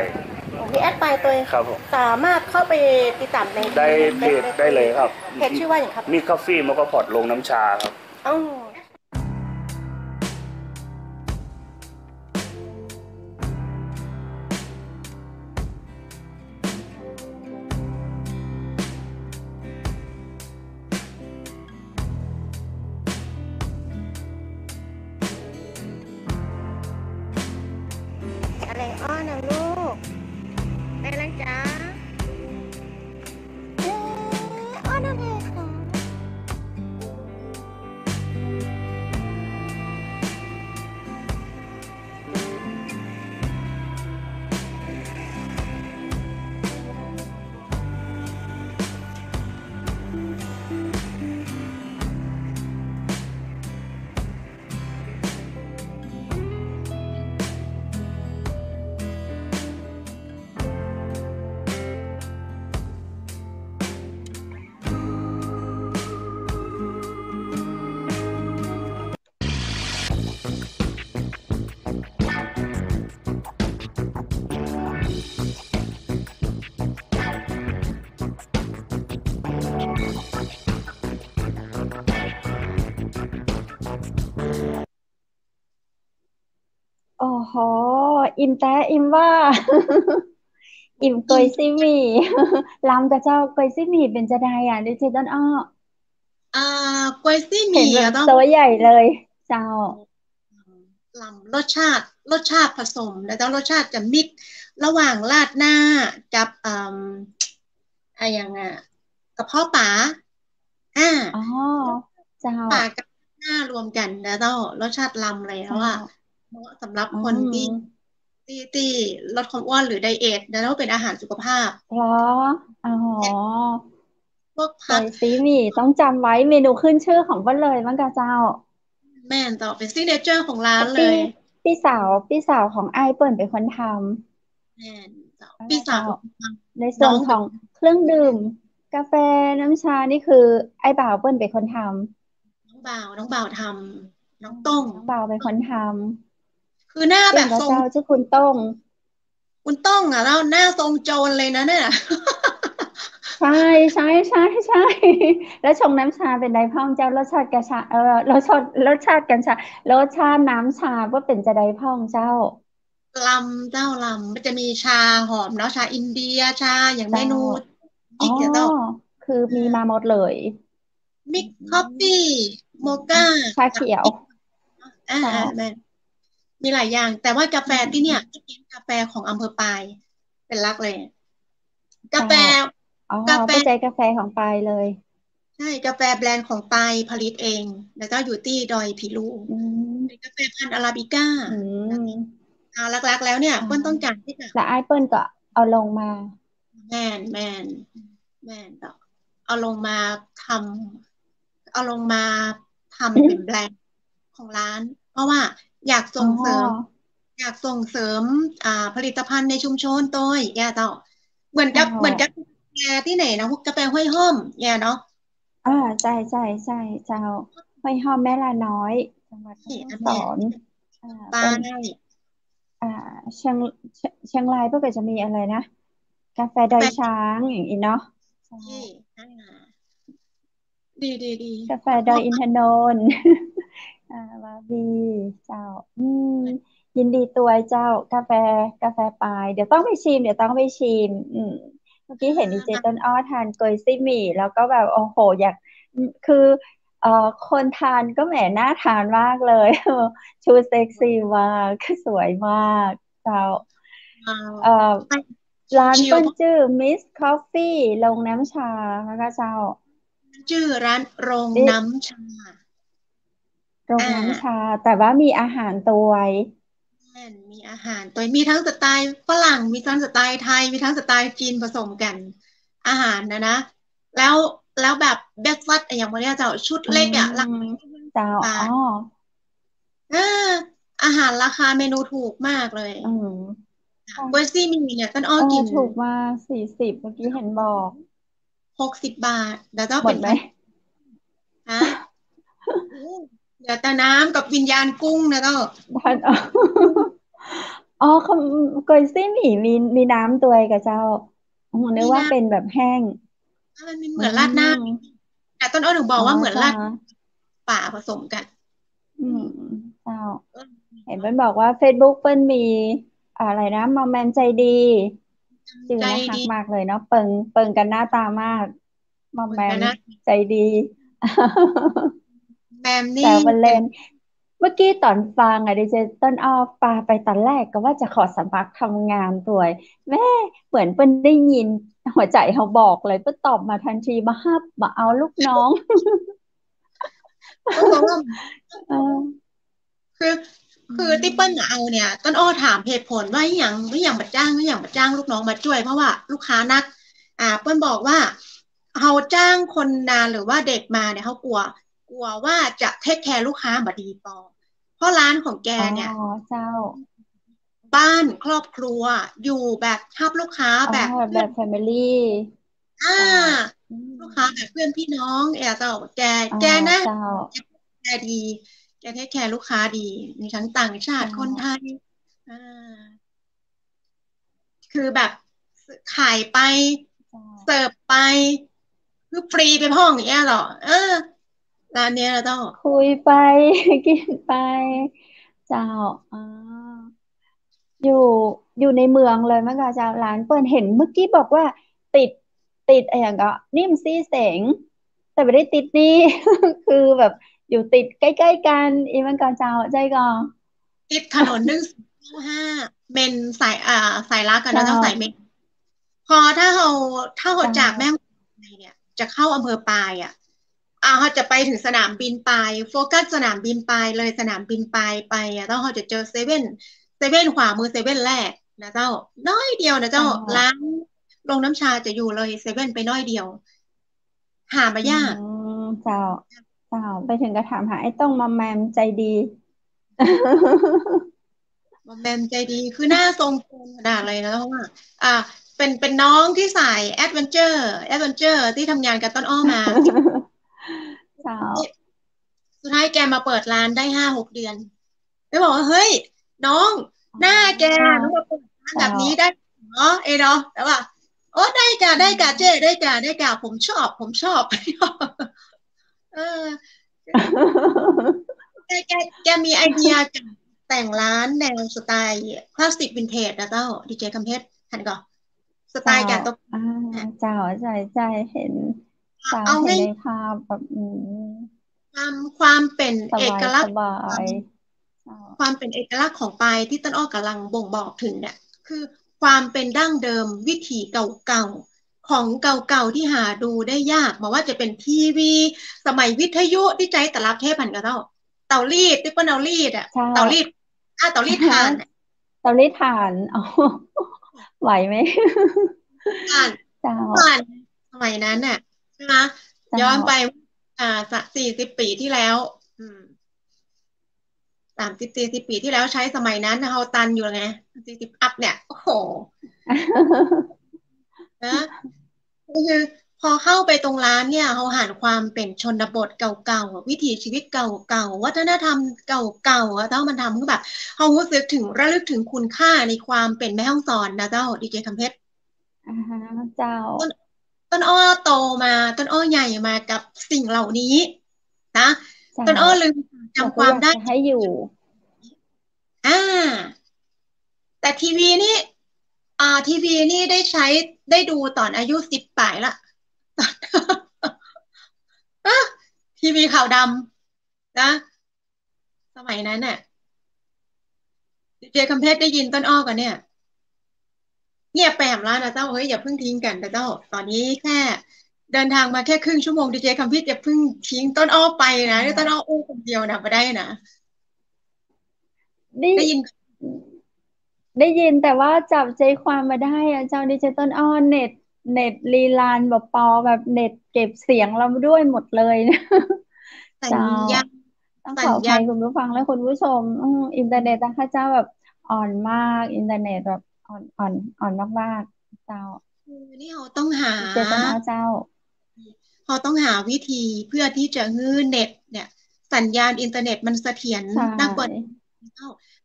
โอ้ มีแอดปายตวย ครับผม สามารถเข้าไปติดต๋ามใน ได้ ใน เพจ ใน ได้เลยครับ เพจชื่อว่าหยังครับ Mix Coffee Mocha Pot โรงน้ำชาครับ อ๋อ อะไรอ้อนนะลูก ได้แล้วจ้า เอ๊ะ อ้อนอะไรคะ โอ้โห อิ่มแต๊อิ่มว่า อิ่มกวยซี่หมี่ ลำก่ะเจ้า กวยซี่หมี่เป๋นจาใดอ่ะ ดีเจต้นอ้อ อ่า กวยซี่หมี่ เห็นแบบ อะเจ้า ตัวใหญ่เลย เจ้า ลำ รสชาติ รสชาติผสมนะเจ้า รสชาติจะ mix ระหว่างราดหน้ากับ เอิ่ม อะหยังอะ กระเพาะป๋า อ่า อ๋อ เจ้า ป๋ากับราดหน้ารวมกั๋นนะเจ้า รสชาติลำแล้วอะ เจ้า เหมาะสำหรับคนตี้ อืม ตี้ ตี้ลดความอ้วนหรือไดเอทนะเจ้า เป๋นอาหารสุขภาพ เหรอ อ๋อ พวกผัก กวยซี่หมี่ต้องจ๋ำไว้ เมนูขึ้นชื่อของเปิ้นเลย ว่าก่ะเจ้า แม่นเจ้า เป๋น signature ของร้านเลย ปี้ ปี้สาว ปี้สาวของอ้ายเปิ้นเป๋นคนทำ แม่นเจ้า เออ ปี้สาว เจ้า ของทำ ในส่วนของเครื่องดื่ม กาแฟ น้ำชา นี่คืออ้ายบ่าวเปิ้นเป๋นคนทำ น้องบ่าว น้องบ่าวทำ น้องโต้ง น้องบ่าวเป๋นคนทำ คือหน้าแบบ เจ้า ทรง เจ้า จื้อคุณโต้ง คุณโต้งอะ แล้วหน้าทรงโจรเลยนะเนี่ย ใช่ ใช่ ใช่ ใช่ แล้วชงน้ำชาเป๋นใดพ่องเจ้า รสชาติกาชา เอ่อ รสชาติ รสชาติกัญชา รสชาติน้ำชาก็เป๋นจาใดพ่องเจ้า ลำเจ้า ลำ มันจะมีชาหอมเนาะ ชาอินเดีย ชาอย่างเมนู เจ้า อีกเจ้า อ๋อ คือมีมาหมดเลย mix coffee mocha ชาเขียว อ่า เจ้า อ่า แม่น มีหลายอย่าง แต่ว่ากาแฟ อืม ตี้เนี่ย ตี้เน้นกาแฟของอำเภอปายเป๋นหลักเลย กาแฟ เจ้า อ๋อ กาแฟ เปิ้นใจ๊กาแฟของปายเลย ใช่ กาแฟแบรนด์ของปายผลิตเอง แล้วก็อยู่ตี้ดอยผีลู อืม เป๋นกาแฟพันธุ์อาราบิก้า อืม อ่า หลักๆ แล้วเนี่ย อ่า เปิ้นต้องก๋านตี้จะ แล้วอ้ายเปิ้นก็เอาลงมา แม่น แม่น แม่นเจ้า เอาลงมาทำ เอาลงมาทำเป๋นแบรนด์ของร้าน เพราะว่าอยากส่งเสริม อ๋อ อยากส่งเสริม อ่า ผลิตภัณฑ์ในชุมชนตวย เจ้า เหมือนกับ อ๋อ เหมือนกับกาแฟตี้ไหนนะ กาแฟห้วยห้อมเนี่ยเนาะ อ่า ใช่ ใช่ ใช่ เจ้า ห้วยห้อมแม่ลาน้อย จังหวัดแม่ฮ่องสอน นี่ อันเนี้ย อ่า ปาย เปิ้น อ่า เชียง เชียงรายเปิ้นก็จะมีอะไรนะ กาแฟดอยช้างอย่างนี้เนาะ กาแฟ ใช่ นี่ อ่า ดี ดี ดี กาแฟดอยอินทนนท์ อ่า วาวี เจ้า อืม ยินดีตวยเจ้า กาแฟ กาแฟปาย เดี๋ยวต้องไปชิม เดี๋ยวต้องไปชิม อืม เมื่อกี้เห็น อ่า ดีเจต้นอ้อทานกวยซี่หมี่ แล้วก็แบบ โอ้โห อยาก คือ เอ่อ คนทานก็แหมน่าทานมากเลย ชุดเซ็กซี่มาก สวยมาก เจ้า เอ่อ ร้านเปิ้นจื้อ Miss Coffee โรงน้ำชา แล้วก็เจ้า จื้อร้านโรงน้ำชา โรงน้ำชา แต่ว่ามีอาหารตวย แม่น มีอาหารตวย มีทั้งสไตล์ฝรั่ง มีทั้งสไตล์ไทย มีทั้งสไตล์จีนผสมกัน อาหารนะนะ แล้ว แล้วแบบ breakfast อะ อย่างวันเนี้ยเจ้า ชุดเล็กอะ หลัก เจ้า อ๋อ เออ อาหารราคาเมนูถูกมากเลย อืม กล้วยซี่หมี่เนี่ย ต้นอ้อกิ๋น ถูกมาก สี่สิบ เมื่อกี้เห็นบอก หกสิบบาท แล้วเจ้า หมดไหม ฮะ เหลือแต่น้ำกับวิญญาณกุ้งนะเจ้า อ๋อ เขา กล้วยซี่หมี่มี มีน้ำตวยก่อเจ้า อ๋อ นึกว่าเป็นแบบแห้ง มันเหมือนราดหน้า แต่ต้นอ้อถึงบอกว่าเหมือนราดหน้า ป่าผสมกัน อืม เจ้า เห็นเปิ้นบอกว่า Facebook เปิ้นมีอะไรนะ มอมแมมใจดี จื้อน่าฮักมากเลยเนาะ เปิง เปิงกั๋นหน้าต๋ามาก มอมแมมใจดี แมมนี่ แต่วันเลน เมื่อกี้ต๋อนฟังอะ ดีเจต้นอ้อปาไปต๋อนแรกก็ว่าจะขอสมัครทำงานตวย แม่ เหมือนเปิ้นได้ยินหัวใจ๋เฮาบอกเลย เปิ้นตอบมาทันที บ่ฮับ บ่เอาลูกน้อง คือ คือตี้เปิ้นเอาเนี่ย ต้นอ้อถามเหตุผลว่าอิหยัง อิหยังบ่จ้าง อิหยังบ่จ้างลูกน้องมาจ้วย เพราะว่าลูกค้านัก อ่า เปิ้นบอกว่า เฮาจ้างคนงานหรือว่าเด็กมาเนี่ย เฮากลัว กลัวว่าจะ take care ลูกค้าบ่ดีปอ เพราะร้านของแกเนี่ย อ๋อ เจ้า บ้านครอบครัว อยู่แบบฮับลูกค้าแบบ อ๋อ แบบ family อ่า ลูกค้าแบบเพื่อนพี่น้อง เออ เจ้า แก แกนะ เจ้า แกดี แก take care ลูกค้าดี มีทั้งต่างชาติ คนไทย อ่า คือแบบขายไป เสิร์ฟไป คือฟรีไปพ่องอย่างเงี้ยเหรอ เออ ร้านเนี้ยเจ้า คุยไป กิ๋นไป เจ้า อ๋อ อยู่ อยู่ในเมืองเลยแม่นก่อเจ้า ร้านเปิ้น เห็นเมื่อกี้บอกว่าติด ติดอะหยังก่อ นิ่มซี้เสง แต่บ่ได้ติดนี่ คือแบบอยู่ติดใก้ๆ กั๋น อี้แม่นก่อเจ้า ใจ้ก่อ ติดถนน หนึ่งศูนย์เก้าห้า เมนสาย อ่า สายหลักอะนะเจ้า เจ้า สายเมน พอถ้าเฮา ถ้าเฮาจากแม่ฮ่องสอนไปเนี่ย จะเข้าอำเภอปายอะ อ่า เฮาจะไปถึงสนามบินปาย โฟกัสสนามบินปาย เลยสนามบินปายไปอะ แล้วเฮาจะเจอเซเว่น เซเว่นขวามือ เซเว่นแรกนะเจ้า น้อยเดียวนะเจ้า เจ้า ร้านโรงน้ำชาจะอยู่เลยเซเว่นไปน้อยเดียว หาบ่ยาก อืม เจ้า เจ้า ไปถึงก็ถามหาไอ้ต้งมอมแมมใจดี มอมแมมใจดี คือหน้าทรงคนขนาดเลยนะ เพราะว่า อ่า เป็น เป็นน้องที่สายแอดเวนเจอร์ แอดเวนเจอร์ ที่ทำงานกับต้นอ้อมา เจ้า สุดท้ายแกมาเปิดร้านได้ห้าหกเดือน แล้วบอกว่า เฮ้ย น้อง หน้าแก น้องมาเปิดร้านแบบนี้ได้เหรอ เอเนาะ แล้วว่า โอ้ ได้ก่ะ ได้ก่ะเจ้ ได้ก่ะ ได้ก่ะ ผมชอบ ผมชอบ เออ แก แก แกมีไอเดียการแต่งร้านแนวสไตล์คลาสสิกวินเทจนะเจ้า ดีเจคำเพชร หันก่อน สไตล์การตก เจ้า อ่า เจ้า ใจ้ ใจ้ เห็น เจ้า เอา เห็น ง่าย ในภาพแบบ อืม ความ ความเป็น สบาย เอกลักษณ์ สบาย เจ้า ความเป็นเอกลักษณ์ของปายที่ต้นอ้อกำลังบ่งบอกถึงเนี่ย คือความเป็นดั้งเดิมวิถีเก่าๆ ของเก่าๆ ที่หาดูได้ยาก บ่ว่าจะเป็นทีวี สมัยวิทยุตี้ใจ๊ตลับเทปหันก่อเจ้า เต๋ารีด ตี้เปิ้นเอารีดอะ เจ้า เต๋ารีด อ่ะ เต๋ารีดถ่านอะ เต๋ารีดถ่าน อ๋อ ไหวไหม ถ่าน เจ้า ถ่าน สมัยนั้นน่ะ ใช่ไหม เจ้า ย้อนไป อ่า สักสี่สิบปี๋ที่แล้ว อืม สามสิบ สี่สิบปี๋ที่แล้วใช้สมัยนั้นน่ะ เฮาตันอยู่ไง สี่สิบอัพเนี่ย โอ้โห นะ คือพอเข้าไปตรงร้านเนี่ย เฮาหันความเป็นชนบทเก่าๆ วิถีชีวิตเก่าๆ วัฒนธรรมเก่าๆ อะเจ้า มันทำให้แบบ เฮาฮู้สึกถึง ระลึกถึงคุณค่าในความเป็นแม่ฮ่องสอนนะเจ้า ดีเจคำเพชร อ่าฮะ เจ้า ต้น ต้นอ้อโตมา ต้นอ้อใหญ่มากับสิ่งเหล่านี้นะ เจ้า ต้นอ้อลืมจำความได้ แต่ก็อยากจะให้อยู่ อ่า แต่ทีวีนี่ อ่า ทีวีนี่ได้ใช้ ได้ดูตอนอายุสิบป๋ายละ อ่ะ ทีวีขาวดำนะ สมัยนั้นน่ะ ดีเจคำเพชรได้ยินต้นอ้อก่ะเนี่ย เงียบไปแหมแล้วนะเจ้า เฮ้ย อย่าเพิ่งทิ้งกั๋นนะเจ้า ต๋อนนี้แค่เดินทางมาแค่ครึ่งชั่วโมง ดีเจคำเพชรอย่าเพิ่งทิ้งต้นอ้อไปนะ อ่า ต้นอ้ออู้คนเดียวนะ บ่ได้นะ ได้ ได้ยิน ได้ยิน แต่ว่าจับใจความบ่ได้อะเจ้า ดีเจต้นอ้อ เน็ต เน็ตลีลานบ่ปอ แบบเน็ตเก็บเสียงเราด้วยหมดเลย สัญญาณ เจ้า ต้องขออภัย สัญญาณ คุณผู้ฟังและคุณผู้ชม อืม อินเทอร์เน็ตอะข้าเจ้าแบบอ่อนมาก อินเทอร์เน็ตแบบอ่อน อ่อน อ่อนมากๆ เจ้า คือนี่เราต้องหา ดีเจต้นอ้อเจ้า เราต้องหาวิธีเพื่อที่จะหื้อเน็ตเนี่ย สัญญาณอินเทอร์เน็ตมันเสถียร ใช่ นักกว่านี้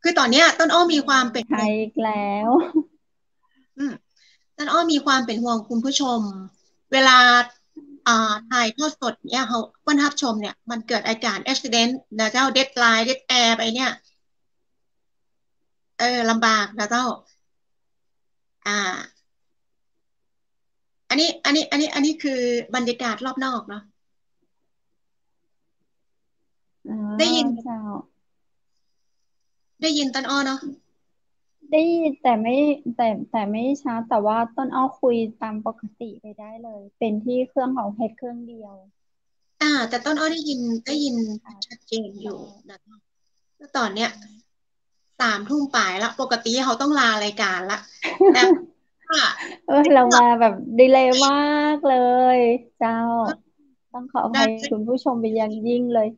คือต๋อนเนี้ยต้นอ้อมีความเป็น ใช่อีกแล้ว อืม ต้นอ้อมีความเป็นห่วงคุณผู้ชม เวลา อ่า ถ่ายทอดสดเนี่ย เขา เปิ้นฮับชมเนี่ย มันเกิดอาการอุบัติเหตุนะเจ้า เด็ดไลน์ เด็ดแอร์ไปเนี่ย เออ ลำบากนะเจ้า อ่า อันนี้ อันนี้ อันนี้ อันนี้คือบรรยากาศรอบนอกเนาะ อ๋อ ได้ยิน เจ้า ได้ยินต้นอ้อเนาะ ได้ยิน แต่ไม่ แต่ แต่ไม่ชัด แต่ว่าต้นอ้อคุยตามปกติไปได้เลย เป็นที่เครื่องของเพชรเครื่องเดียว อ่า แต่ต้นอ้อได้ยิน ได้ยิน ค่ะ ชัดเจนอยู่นะ แล้วต๋อนเนี้ย สามทุ่มปลายละ ปกติเขาต้องลารายการละ แต่ว่า เออ เรามาแบบดีเลย์มากเลย เจ้า ต้องขออภัย ได้ คุณผู้ชมเป็นอย่างยิ่งเลย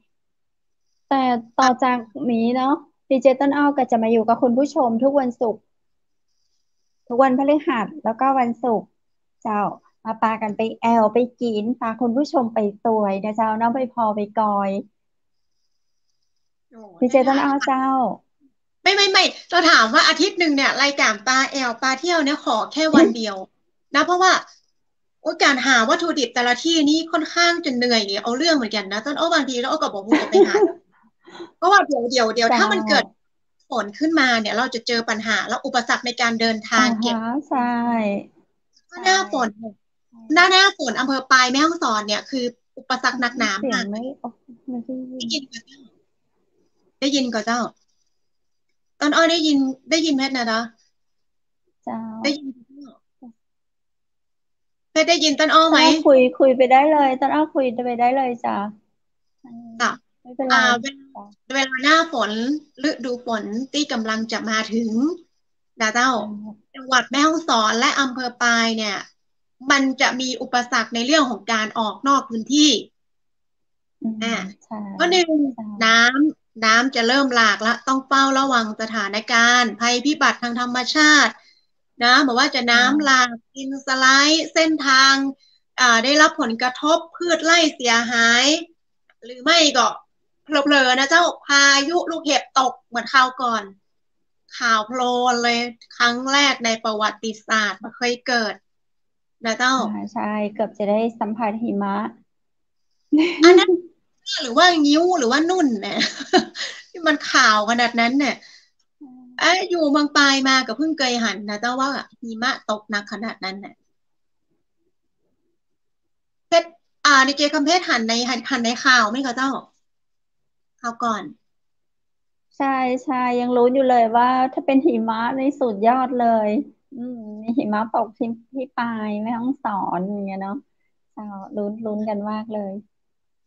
แต่ต่อจากนี้เนาะ ดีเจต้นอ้อก็จะมาอยู่กับคุณผู้ชมทุกวันศุกร์ ทุกวันพฤหัส แล้วก็วันศุกร์ เจ้า มาปากั๋นไปแอ่วไปกิ๋น ปาคุณผู้ชมไปตวยนะเจ้า เนาะ ไปพอไปกอย โอ้ ดีเจต้นอ้อเจ้า ไม่ ไม่ ไม่ จะถามว่าอาทิตย์หนึ่งเนี่ย รายการปาแอ่วปาเที่ยวเนี่ย ขอแค่วันเดียวนะ เพราะว่า โอ้ย ก๋านหาวัตถุดิบแต่ละที่นี่ค่อนข้างจะเหนื่อยเอาเรื่องเหมือนกั๋นนะ ต้นอ้อ บางทีต้นอ้อก็บ่ฮู้จะไปหา เพราะว่าเดี๋ยว เดี๋ยว เดี๋ยว เจ้า ถ้ามันเกิดฝนขึ้นมาเนี่ย เราจะเจอปัญหาและอุปสรรคในการเดินทางเก็บ อ่าฮะ ใช่ ถ้าหน้าฝน ใช่ หน้า หน้าฝนอำเภอปายแม่ฮ่องสอนเนี่ยคืออุปสรรคหนักหนามาก เสียงไม่ออก ไม่ได้ยิน ได้ยินก่อเจ้า ได้ยินก่อเจ้า ต้นอ้อได้ยิน ได้ยินเพชรนะเนาะ เจ้า ได้ยินก่อเจ้า เพชรได้ยินต้นอ้อไหม ต้นอ้อคุย คุยไปได้เลย ต้นอ้อคุยไปได้เลยจ้ะ อืม ค่ะ ไม่เป็นไร อ่า เวลา จ้ะ เวลาหน้าฝน ฤดูฝนตี้ก่ำลังจะมาเถิงนะเจ้า อืม จังหวัดแม่ฮ่องสอนและอำเภอปายเนี่ย มันจะมีอุปสรรคในเรื่องของการออกนอกพื้นที่ อืม อ่า ใช่ ข้อหนึ่ง ใช่ น้ำ น้ำจะเริ่มหลากละ ต้องเฝ้าระวังสถานการณ์ภัยพิบัติทางธรรมชาตินะ บ่ว่าจะน้ำหลาก ค่ะ ดินสไลด์ เส้นทาง อ่า ได้รับผลกระทบ พืชไร่เสียหาย หรือไม่ก็เผลอๆ นะเจ้า พายุลูกเห็บตกเหมือนคราวก่อน ข่าวโพลนเลย ครั้งแรกในประวัติศาสตร์ บ่เคยเกิด นะเจ้า อ่า ใช่ เกือบจะได้สัมผัสหิมะ อันนั้น หรือว่างิ้ว หรือว่านุ่นเนี่ย ที่มันขาวขนาดนั้นเนี่ย อืม เอ้ย อยู่เมืองปายมาก็เพิ่งเคยหันนะเจ้า ว่าหิมะตกหนักขนาดนั้นเนี่ย เพชร อ่า ดีเจคำเพชรหันใน หัน หันในข่าวไหมคะเจ้า ข่าวก่อน ใช่ ใช่ ยังลุ้นอยู่เลยว่าถ้าเป็นหิมะนี่สุดยอดเลย อืม มีหิมะตกที่ ที่ปายแม่ฮ่องสอนอย่างเงี้ยเนาะ เจ้า ลุ้น ลุ้นกันมากเลย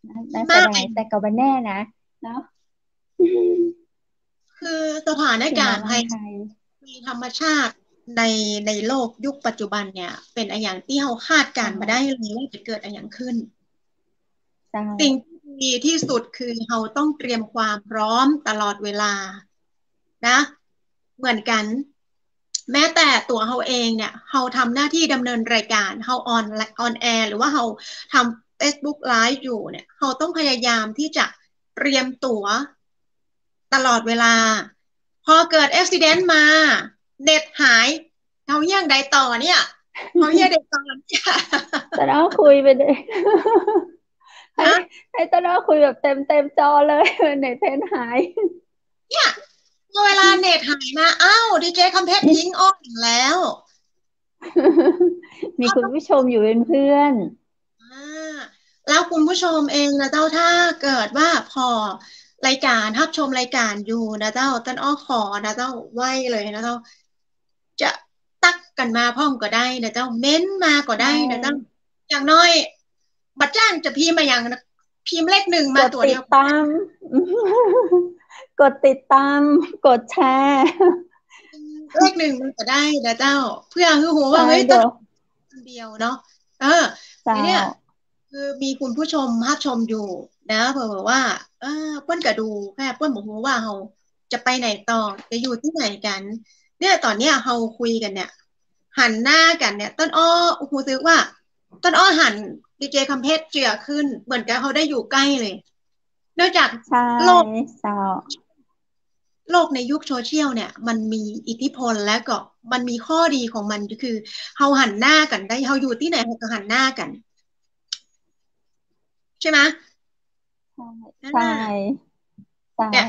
น่า น่าเสียดาย แต่ก็บ่แน่นะ เนาะ คือสถานการณ์ภัย หิมะเมืองไทย ภัยธรรมชาติใน ในโลกยุคปัจจุบันเนี่ย เป๋นอะหยังตี้เฮาคาดการณ์บ่ได้เลยว่าจะเกิดอะหยังขึ้น เจ้า สิ่งที่ดีที่สุดคือเฮาต้องเตรียมความพร้อมตลอดเวลานะ เหมือนกัน แม้แต่ตั๋วเฮาเองเนี่ย เฮาทำหน้าที่ดำเนินรายการ เฮาออน ออนแอร์ หรือว่าเฮาทำเฟซบุ๊กไลฟ์อยู่เนี่ย เฮาต้องพยายามที่จะเตรียมตั๋วตลอดเวลา พอเกิดอุบัติเหตุมา เน็ตหาย เฮาเยียะใดต่อเนี่ย เฮาเยียะใดต่อเนี่ย ต้นอ้อคุยไปเลย ฮะ ให้ ให้ต้นอ้อคุยแบบเต็ม เต็มจอเลย เน็ตเพชรหาย เนี่ย พอเวลาเน็ตหายมา อ้าว ดีเจคำเพชรทิ้งอ้อแล้ว มีคุณผู้ชมอยู่เป็นเพื่อน อ่า แล้วคุณผู้ชมเองนะเจ้า ถ้าเกิดว่าผ่อรายการ ฮับชมรายการอยู่นะเจ้า ต้นอ้อขอนะเจ้า ไหว้เลยนะเจ้า จะ ตั๊กกั๋นมาพ่องก็ได้นะเจ้า เม้นมาก็ได้นะเจ้า ใช่ อย่างน้อย บ่จ้างจะพิมพ์มาอย่างนะ พิมพ์เลขหนึ่งมาตั๋วเดียว กดติดตาม กดติดตาม กดแชร์ เลขหนึ่งมันก็ได้นะเจ้า เพื่อหื้อฮู้ว่า ใช่ เฮ้ย เดี๋ยว ต้น คนเดียวเนาะ เออ เจ้า ทีเนี้ย คือมีคุณผู้ชมฮับชมอยู่นะ เผื่อว่า เออ เปิ้นก็ดูแค่ เปิ้นบ่ฮู้ว่าเฮาจะไปไหนต่อ จะอยู่ตี้ไหนกั๋น เนี่ย ต๋อนเนี้ยเฮาคุยกั๋นเนี่ย หันหน้ากั๋นเนี่ย ต้นอ้อฮู้สึกว่า ต้นอ้อหันดีเจคำเพชรเจื้อขึ้น เหมือนกับเฮาได้อยู่ใก้เลย เนื่องจาก ใช่ โลก เจ้า โลกในยุคโซเชียลเนี่ย มันมีอิทธิพล แล้วก็มันมีข้อดีของมัน ก็คือเฮาหันหน้ากั๋นได้ เฮาอยู่ตี้ไหนเฮาก็หันหน้ากั๋น ใช่ไหม ใช่ อ่า ใช่ เจ้า เนี่ย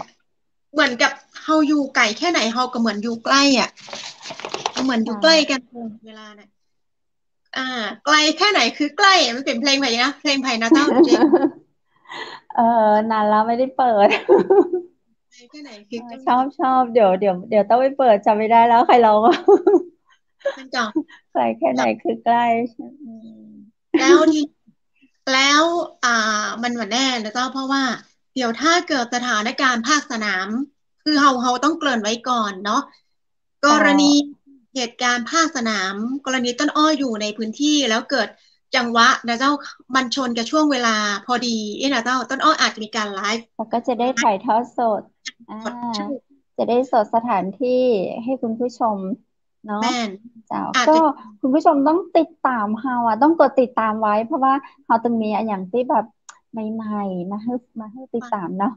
เหมือนกับเฮาอยู่ไก๋แค่ไหนเฮาก็เหมือนอยู่ใกล้อะ เหมือนอยู่ ใช่ ใกล้กั๋นตลอดเวลาเนี่ย อ่า ไกลแค่ไหนคือใกล้ มันเป๋นเพลงใผนะ เพลงใผนะเจ้า เจน เออ นานแล้วไม่ได้เปิด ไกลแค่ไหนคือใกล้ เออ ชอบ ชอบ เดี๋ยว เดี๋ยว เดี๋ยวต้องไปเปิด จ๋ำไม่ได้แล้วใครร้อง มันก็ ไกลแค่ไหนคือใกล้ อืม แล้วที แล้ว อ่า มันบ่แน่นะเจ้า เพราะว่าเดี๋ยวถ้าเกิดสถานการณ์ภาคสนาม คือเฮา เฮาต้องเกริ่นไว้ก่อนเนาะ กรณี เจ้า เหตุก๋ารณ์ภาคสนาม กรณีต้นอ้ออยู่ในพื้นที่ แล้วเกิดจังหวะนะเจ้า มันชนกับช่วงเวลาพอดี เอ๊ะนะเจ้า ต้นอ้ออาจจะมีก๋านไลฟ์ แล้วก็จะได้ถ่ายทอดสด อ่า ใช่ จะได้สดสถานที่ให้คุณผู้ชมเนาะ แม่น เจ้า อาจจะ ก็คุณผู้ชมต้องติดต๋ามเฮาอะ ต้องกดติดต๋ามไว้ เพราะว่าเฮาจะมีอะหยังตี้แบบใหม่ๆ มาหื้อ มาหื้อติดต๋ามเนาะ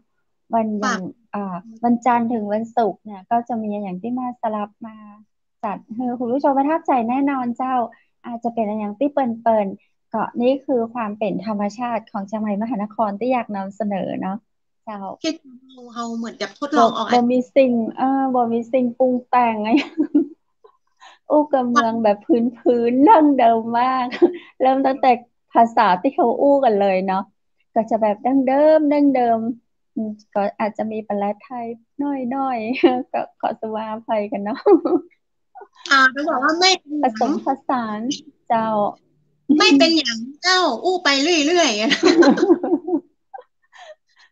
วัน อย่าง อ่า วันจันทร์ถึงวันศุกร์เนี่ย ก็จะมีอะหยังตี้มาสลับมา จัดหื้อคุณผู้ชมประทับใจ๋แน่นอนเจ้า อาจจะเป๋นอะหยังตี้เปิ้นๆ ก็นี่คือความเป๋นธรรมชาติของเจียงใหม่มหานครตี้อยากนำเสนอเนาะ เจ้า คิดเฮา เฮาเหมือนกับทดลองออก บ่ บ่มีสิ่ง เออ บ่มีสิ่งปรุงแต่งอะ อู้กับเมืองแบบพื้นๆ ดั้งเดิมมาก เริ่มตั้งแต่ภาษาตี้เฮาอู้กั๋นเลยเนาะ ก็จะแบบดั้งเดิม ดั้งเดิม อืม ก็อาจจะมีปะแล็ดไทยหน้อยๆ ก็ขอสุวาอภัยกั๋นเนาะ อ่า ต้องบอกว่าไม่เป็นหยัง ผสมผสาน เจ้า ไม่เป็นหยังเจ้า อู้ไปเรื่อยๆ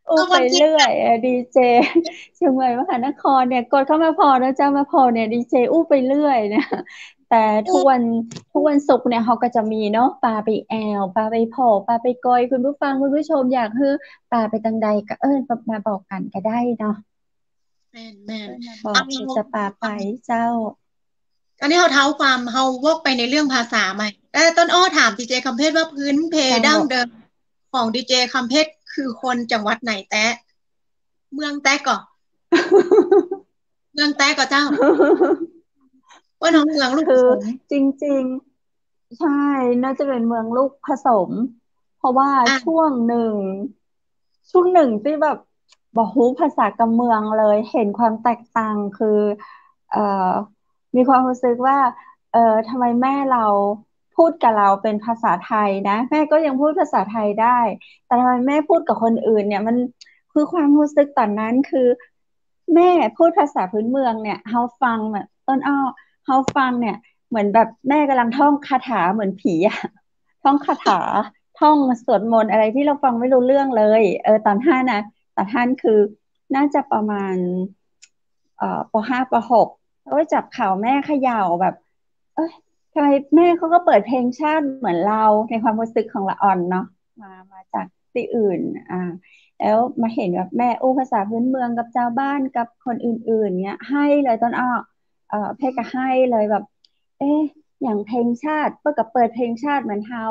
อู้ไปเรื่อยอะ ดีเจเจียงใหม่มหานครเนี่ย กดเข้ามาผ่อนะเจ้า มาผ่อเนี่ย ดีเจอู้ไปเรื่อยเนี่ย แต่ทุกวัน ทุกวันศุกร์เนี่ย เฮาก็จะมีเนาะ ปาไปแอ่ว ปาไปผ่อ ปาไปกอย คุณผู้ฟัง คุณผู้ชมอยากหื้อปาไปตางใดก็ เออ มาบอกกั๋นก็ได้เนาะ แม่นๆ เออ มาบอก เอา เดี๋ยวจะปาไปเจ้า อันนี้เฮาเท้าความ เฮาวกไปในเรื่องภาษาใหม่ แต่ต้นอ้อถามดีเจคำเพชรว่าพื้นเพ เจ้า ดั้งเดิมของดีเจคำเพชรคือคนจังหวัดไหนแต๊ เมืองแต๊ก่อ เมืองแต๊ก่อเจ้า ว่าน้องเมืองลูก คือ ผสม จริงๆ ใช่ น่าจะเป็นเมืองลูกผสม เพราะว่า อ่ะ ช่วงหนึ่ง ช่วงหนึ่งตี้แบบบ่ฮู้ภาษากับเมืองเลย เห็นความแตกต่างคือ เอ่อ มีความรู้สึกว่า เออ ทำไมแม่เราพูดกับเราเป็นภาษาไทยนะ แม่ก็ยังพูดภาษาไทยได้ แต่ทำไมแม่พูดกับคนอื่นเนี่ย มันคือความรู้สึกตอนนั้นคือ แม่พูดภาษาพื้นเมืองเนี่ย เฮาฟังเนี่ย ต้นอ้อ เฮาฟังเนี่ย เหมือนแบบแม่กำลังท่องคาถาเหมือนผีอะ ท่องคาถา ท่องสวดมนต์อะไรที่เราฟังไม่รู้เรื่องเลย เออ ต๋อนหั้นนะ ต๋อนหั้นคือ น่าจะประมาณ เอ่อ ป.ห้า ป.หก แล้วก็จับเข่าแม่เขย่าแบบ เอ้ย ทำไมแม่เขาก็เปิดเพลงชาติเหมือนเรา ในความรู้สึกของละอ่อนเนาะ มา มาจากตี้อื่น อ่า แล้วมาเห็นแบบแม่อู้ภาษาพื้นเมืองกับจาวบ้านกับคนอื่นๆ เนี่ย ไห้เลยต้นอ้อ เอ่อ เพชรก็ไห้เลยแบบ เอ๊ะ อย่างเพลงชาติ เปิ้นก็เปิดเพลงชาติเหมือนเฮา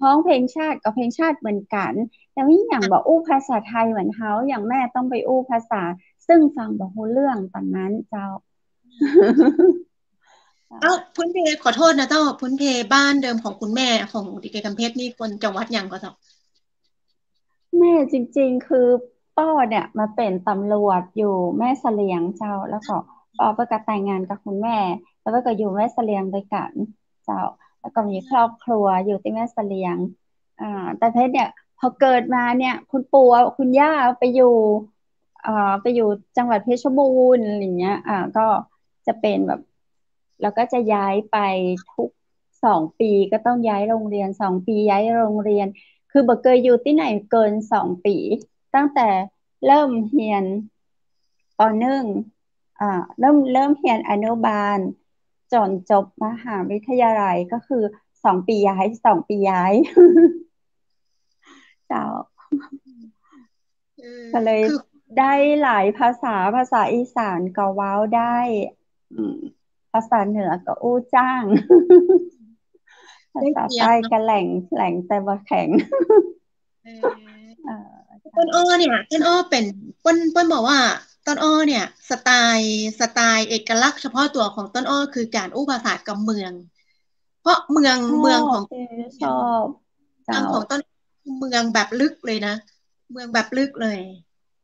ฮ้องเพลงชาติก็เพลงชาติเหมือนกั๋น แต่มีหยังบ่อู้ภาษาไทยเหมือนเฮา อย่างแม่ต้องไปอู้ภาษา ซึ่งฟังบ่ฮู้เรื่องต๋อนนั้นเจ้า เอ้า พื้นเพ ขอโทษนะเจ้า พื้นเพบ้านเดิมของคุณแม่ของดีเจคำเพชรนี่คนจังหวัดหยังก่อเจ้า แม่จริงๆ คือป้อเนี่ยมาเป๋นตำรวจอยู่แม่เสลียงเจ้า แล้วก็ป้อเปิ้นก็แต่งงานกับคุณแม่ แล้วเปิ้นก็อยู่แม่เสลียงตวยกั๋นเจ้า แล้วก็มีครอบครัวอยู่ตี้แม่เสลียง อ่า แต่เพชรเนี่ย พอเกิดมาเนี่ย คุณปู่คุณย่าไปอยู่ เอ่อ ไปอยู่จังหวัดเพชรบูรณ์ อะไรอย่างเงี้ย อ่า ก็จะเป็นแบบ แล้วก็จะย้ายไปทุกสองปี ก็ต้องย้ายโรงเรียน สองปีย้ายโรงเรียน คือบ่เกยอยู่ตี้ไหนเกินสองปี ตั้งแต่เริ่มเฮียน ป.หนึ่ง อ่า เริ่ม เริ่มเฮียนอนุบาล จ๋นจบมหาวิทยาลัย ก็คือสองปีย้าย สองปีย้าย เจ้า เออ ก็เลย คือ ได้หลายภาษา ภาษาอีสานก็เว้าได้ อืม ภาษาเหนือก็อู้จ้าง ภาษาใต้ก็แหล่ง แหล่งแต่บ่แข็ง เออ เออ ต้นอ้อเนี่ย ต้นอ้อเป๋น เปิ้น เปิ้นบอกว่า ต้นอ้อเนี่ย สไตล์ สไตล์เอกลักษณ์เฉพาะตั๋วของต้นอ้อคือก๋านอู้ภาษากำเมือง เพราะเมือง ชอบ เมืองของ เออ ชอบ เมืองของ เจ้า ต้น เมืองแบบลึกเลยนะ เมืองแบบลึกเลย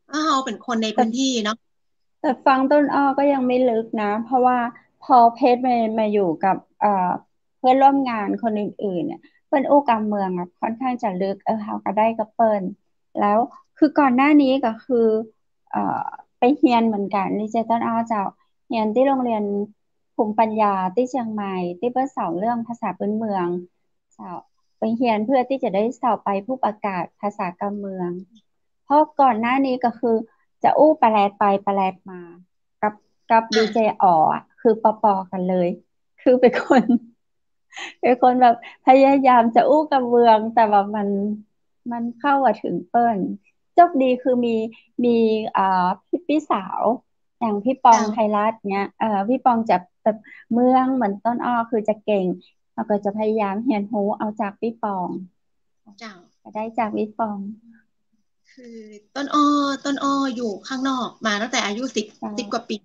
เพราะเฮาเป๋นคนในพื้นที่เนาะ แต่ฟังต้นอ้อก็ยังไม่ลึกนะ เพราะว่าพอเพชรมา มาอยู่กับ เอ่อ เพื่อนร่วมงานคนอื่นๆ เนี่ย เปิ้นอู้กำเมืองอะค่อนข้างจะลึก เออ เฮาก็ได้กับเปิ้น แล้วคือก่อนหน้านี้ก็คือ เอ่อ ไปเฮียนเหมือนกั๋น ดีเจต้นอ้อเจ้า เฮียนตี้โรงเรียนภูมิปัญญาตี้เจียงใหม่ ตี้เปิ้นสอนเรื่องภาษาพื้นเมือง เจ้า ไปเฮียนเพื่อตี้จะได้สอบไปผู้ประกาศภาษากำเมือง เพราะก่อนหน้านี้ก็คือจะอู้ปะแลดไปปะแลดมา กับ กับ อ่ะ ดีเจอ๋ออะ คือปอๆ กั๋นเลย คือเป๋นคน เป๋นคนแบบพยายามจะอู้กำเมือง แต่ว่ามัน มันเข้าบ่าเถิงเปิ้น โจคดีคือมี มี อ่า ปี้ ปี้สาว อย่างปี้ปอง เจ้า ไทยรัฐเนี้ย เอ่อ ปี้ปองจะแบบเมืองเหมือนต้นอ้อ คือจะเก่ง เฮาก็จะพยายามเฮียนฮู้เอาจากปี้ปอง เจ้า ก็ได้จากปี้ปอง คือต้นอ้อ ต้นอ้ออยู่ข้างนอกมาตั้งแต่อายุสิบ เจ้า สิบกว่าปี๋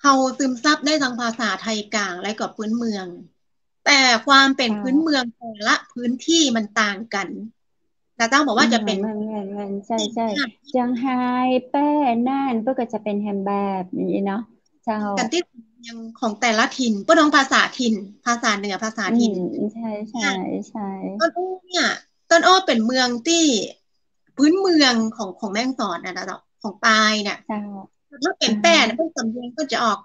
เฮาซึมซับได้ตังภาษาไทยกลางและก็พื้นเมือง แต่ความเป๋น เจ้า พื้นเมืองแต่ละพื้นที่มันต่างกั๋น นะเจ้า บอกว่าจะเป๋น อืม แม่นๆๆ ใช่ๆ เจียงฮาย แป้ น่าน เปิ้นก็จะเป๋นแหมแบบนี้เนาะ เจ้า กั๋นตี้สำเนียงของแต่ละถิ่น เปิ้นฮ้องภาษาถิ่น ภาษาเหนือ ภาษาถิ่น อืม ใช่ๆ อ่ะ ใช่ ต้นอ้อเนี่ย ต้นอ้อเป๋นเมืองตี้ พื้นเมืองของ ของแม่ฮ่องสอนน่ะนะเจ้า ของปายเนี่ย เจ้า ถ้าเป๋นแป้เนี่ย อ่า เปิ้นสำเนียงก็จะออก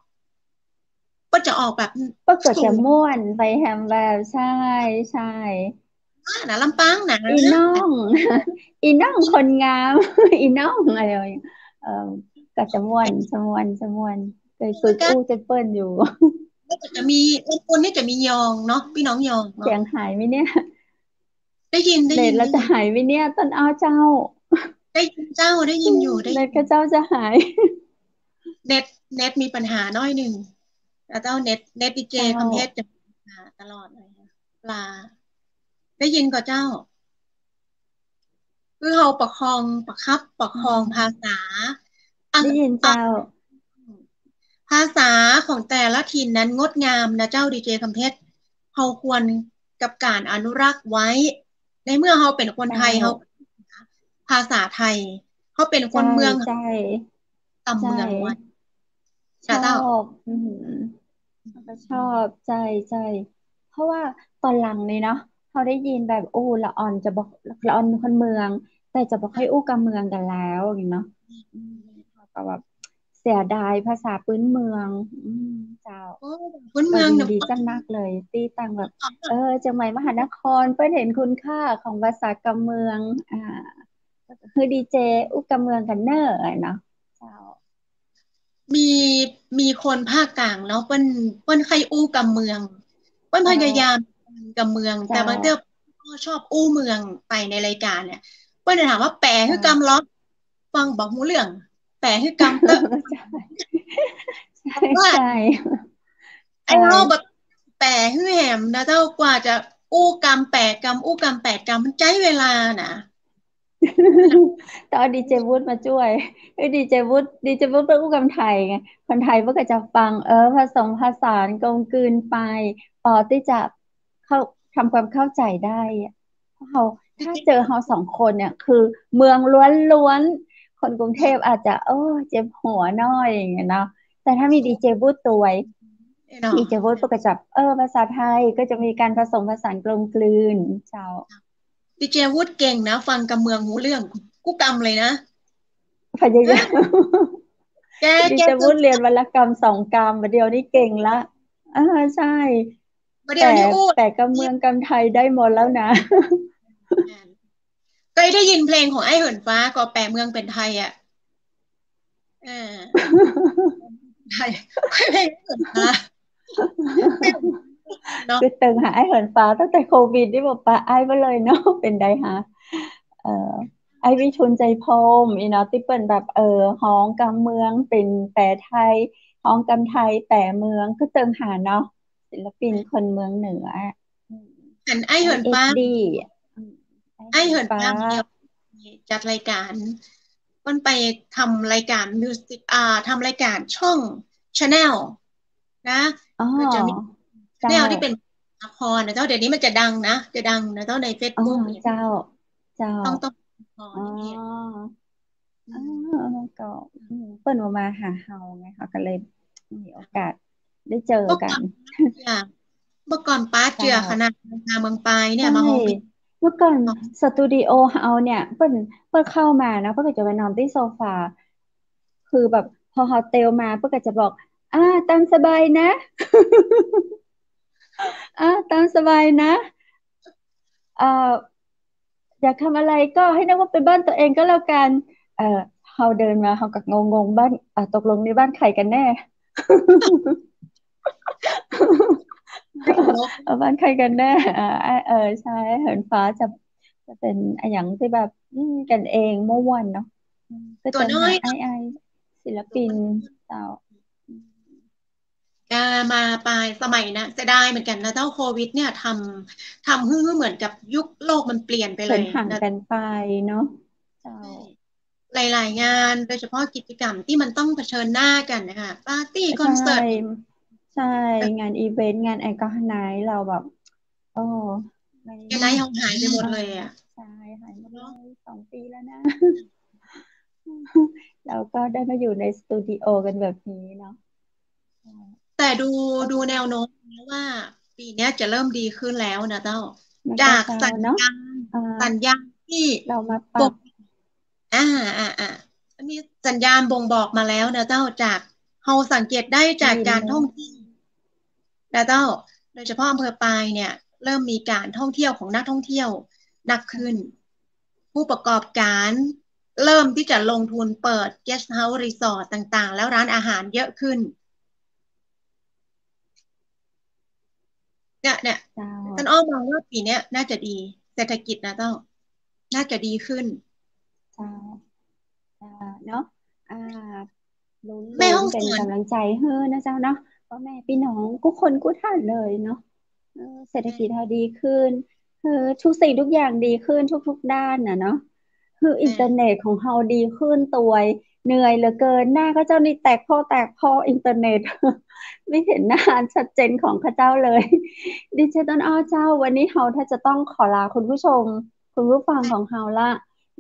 ก็จะออกแบบ เปิ้นก็จะม่วนไปแหมแบบ ใช่ ใช่ อ่า นะ ลำปางนะ อีน้อง อีน้องคนงาม อีน้องอะไรอย่างเงี้ย เอ่อ ก็จะม่วน จะม่วน จะม่วน เกยฝึกอู้จนเปิ้นอยู่ ก็จะมี ลำพูนนี่จะมียองเนาะ ปี้น้องยองเนาะ เสียงหายไหมเนี่ย ได้ยิน ได้ยิน เน็ตเราจะหายไหมเนี่ย ต้นอ้อเจ้า ได้ยินเจ้า ได้ยินอยู่ ได้ยิน เน็ตข้าเจ้าจะหาย เน็ต เน็ตมีปัญหาน้อยหนึ่ง แล้วเจ้า เน็ต เน็ตดีเจ เจ้า คำเพชรจะมีปัญหาตลอดเลย ปลา ได้ยินก่อเจ้า คือเฮาประคอง ประคับประคอง อืม ภาษา อ่ะ ได้ยินเจ้า อ่ะ ภาษาของแต่ละถิ่นนั้นงดงามนะเจ้า ดีเจ คำเพชร เฮาควรกับก๋านอนุรักษ์ไว้ ในเมื่อเฮาเป๋นคนไทย เจ้า เฮา ภาษาไทย เฮาเป๋นคนเมือง ใช่ ใช่ กำเมืองไว้ ใช่ นะเจ้า ชอบ อืม ก็ชอบ ใช่ ใช่ เพราะว่าต๋อนหลังนี้เนาะ เฮาได้ยินแบบ โอ้ ละอ่อนจะบ่ ละอ่อนคนเมือง แต่จะบ่ค่อยอู้กำเมืองกั๋นแล้ว อย่างนี้เนาะ อืม ก็แบบเสียดายภาษาพื้นเมือง อืม เจ้า โอ้ พื้นเมือง ก็ยินดี เนาะ จ้ำนักเลย ตี้ตังแบบ เออ เจียงใหม่มหานคร เปิ้นหันคุณค่าของภาษากำเมือง อ่า ก็คือดีเจอู้กำเมืองกั๋นเน่อเนาะ เจ้า มี มีคนภาคกลางเนาะ เปิ้น เปิ้นใค่อู้กำเมือง เปิ้น เจ้า พยายามกำเมือง เจ้า แต่บางเตื้อก็ชอบอู้เมืองไปในรายการเนี่ย เปิ้นจะถามว่าแป๋หื้อกำลอ เจ้า ฟังบ่ฮู้เรื่อง แป๋หื้อกำเต๊อะ ใช่ ใช่ แต่ว่า ใช่ ไอ้เฮาแบบแป๋หื้อแหมนะเจ้า กว่าจะอู้กำแปดกำ อู้กำแปดกำ มันใจ๊เวลานะ ต้องเอาดีเจวุฒิมาจ้วย เอ้ย ดีเจวุฒิ ดีเจวุฒิเปิ้นอู้กำไทยไง คนไทยเปิ้นก็จะฟัง เออ ผสมผสานกลมกลืนไป ปอตี้จะเข้า ทำความเข้าใจ๋ได้อะ เพราะเฮา ถ้าเจอเฮาสองคนเนี่ย คือเมืองล้วนๆ คนกรุงเทพฯอาจจะ เออ เจ็บหัวหน่อย อย่างเงี้ยเนาะ แต่ถ้ามีดีเจวุฒิตวย เนาะ ดีเจวุฒิเปิ้นก็จะ เออ ภาษาไทยก็จะมีการผสมผสานกลมกลืน เจ้า ดีเจวุฒิเก่งนะ ฟังกำเมืองฮู้เรื่องกู้กำเลยนะ พยายาม เออ แก ดีเจวุฒิเรียนวันละกำสองกำ บ่าเดี่ยวนี้เก่งละ อ่า ใช่ บ่าเดี่ยวนี้อู้ แป๋ แป๋กำเมืองกำไทยได้หมดแล้วนะ ก็ได้ยินเพลงของอ้ายเหินฟ้าก็แป๋เมืองเป๋นไทยอะ เออ ไทย เพลงอ้ายเหินฟ้า เนาะ คือเติ่งหาอ้ายเหินฟ้าตั้งแต่โควิดนี่บอกปะอ้ายไปเลยเนาะ เป๋นใดฮะ เอ่อ อ้ายวิทูลย์ ใจพรหม อีเนาะ ตี้เปิ้นแบบ เออ ฮ้องกำเมืองเป๋นแป๋ไทย ฮ้องกำไทยแป๋เมือง คือเติ่งหาเนาะ ศิลปินคนเมืองเหนือ อืม อันอ้ายเหินฟ้า เอสดี อืม อ้ายเหินฟ้า อ้ายเหินฟ้า มีจัดรายการ เปิ้นไปทำรายการมิวสิก อ่า ทำรายการช่อง channel นะ อ๋อ ก็จะมี channel เจ้า ตี้เป๋นละครนะเจ้า เดี๋ยวนี้มันจะดังนะ จะดังนะเจ้า ในเฟซบุ๊ก อ๋อ เนี่ย เจ้า เจ้า ต้อง ต้อง อ๋อ อย่างเงี้ย อืม อ่า ก็ อืม เปิ้นบ่มาหาเฮาไง เฮาก็เลยมีโอกาสได้เจอกั๋น เมื่อก่อน เมื่อก่อนปาเจือ เจ้า ขนาดมาเมืองปายเนี่ย ใช่ มาฮ้องเพลง เมื่อก่อน เนาะ สตูดิโอเฮาเนี่ย เปิ้น เปิ้นเข้ามานะ เปิ้นก็จะไปนอนตี้โซฟา คือแบบพอเฮาเตียวมา เปิ้นก็จะบอก อ่า ตามสบายนะ อ่า ตามสบายนะ เอ่อ อยากทำอะไรก็ให้นึกว่าเป็นบ้านตัวเองก็แล้วกัน เอ่อ เฮาเดินมา เฮาก็งงๆ บ้าน อ่ะ ตกลงนี่บ้านใครกันแน่ เออ บ้านใครกันแน่ อ่า เออ ใช่ เหินฟ้าจะ จะเป็นอะหยังตี้แบบ อืม กั๋นเอง ม่วนเนาะ อืม ก็ ตั๋วน้อย เติ่งหาอ้าย อ้ายศิลปิน ตั๋วน้อย เจ้า อืม อ่า มาปายสมัยนะ เสียดายเหมือนกั๋นนะเจ้า โควิดเนี่ยทำ ทำหื้อเหมือนกับยุคโลกมันเปลี่ยนไปเลย เขินห่างกั๋นไปเนาะ เจ้า ใช่ หลายๆ งาน โดยเฉพาะกิจกรรมตี้มันต้องเผชิญหน้ากั๋นนะคะ ปาร์ตี้ ใช่ คอนเสิร์ต ใช่ เออ งานอีเวนต์ งานแอลกอฮอล์ไนท์ เราแบบ โอ้ ไม่ แกไนท์เฮาหายไปหมดเลยอะ ใช่ หายหมดเลย เนาะ สองปี๋แล้วนะ เราก็ได้มาอยู่ในสตูดิโอกั๋นแบบนี้เนาะ แต่ดู ดูแนวโน้มแล้วว่าปี๋เนี้ยจะเริ่มดีขึ้นแล้วนะเจ้า มันก็ จากสัญญาณ เจ้าเนาะ อ่า สัญญาณที่ เรามาปรับ บ่ง อ่า อ่า อ่า อันนี้สัญญาณบ่งบอกมาแล้วนะเจ้า จาก เฮาสังเกตได้จากก๋านท่องเที่ยวนะเจ้า โดยเฉพาะอำเภอปายเนี่ย เริ่มมีก๋านท่องเที่ยวของนักท่องเที่ยวนักขึ้น ผู้ประกอบการเริ่มตี้จะลงทุนเปิดเกสต์เฮาส์ รีสอร์ทต่างๆ แล้วร้านอาหารเยอะขึ้น เนี่ย เนี่ย เจ้า ต้นอ้อมองว่าปี๋เนี้ยน่าจะดี เศรษฐกิจนะเจ้า น่าจะดีขึ้น เจ้า เจ้า เนาะ อ่า ลุ้นๆ แม่ฮ่องสอน เป๋นก๋ำลังใจ๋หื้อนะเจ้าเนาะ ป้อแม่ปี้น้องกู้คนกู้ท่านเลยเนาะ เออ เศรษฐกิจเฮาดีขึ้น คือทุกสิ่งทุกอย่างดีขึ้นทุกๆ ด้านน่ะเนาะ คืออินเทอร์เน็ตของเฮาดีขึ้นตวย เหนื่อยเหลือเกิน หน้าข้าเจ้านี่แตกโพ่แตกโพ่ อินเทอร์เน็ต ไม่เห็นหน้าอันชัดเจนของข้าเจ้าเลย ดีเจต้นอ้อเจ้า วันนี้เฮาถ้าจะต้องขอลาคุณผู้ชม คุณผู้ฟังของเฮาละ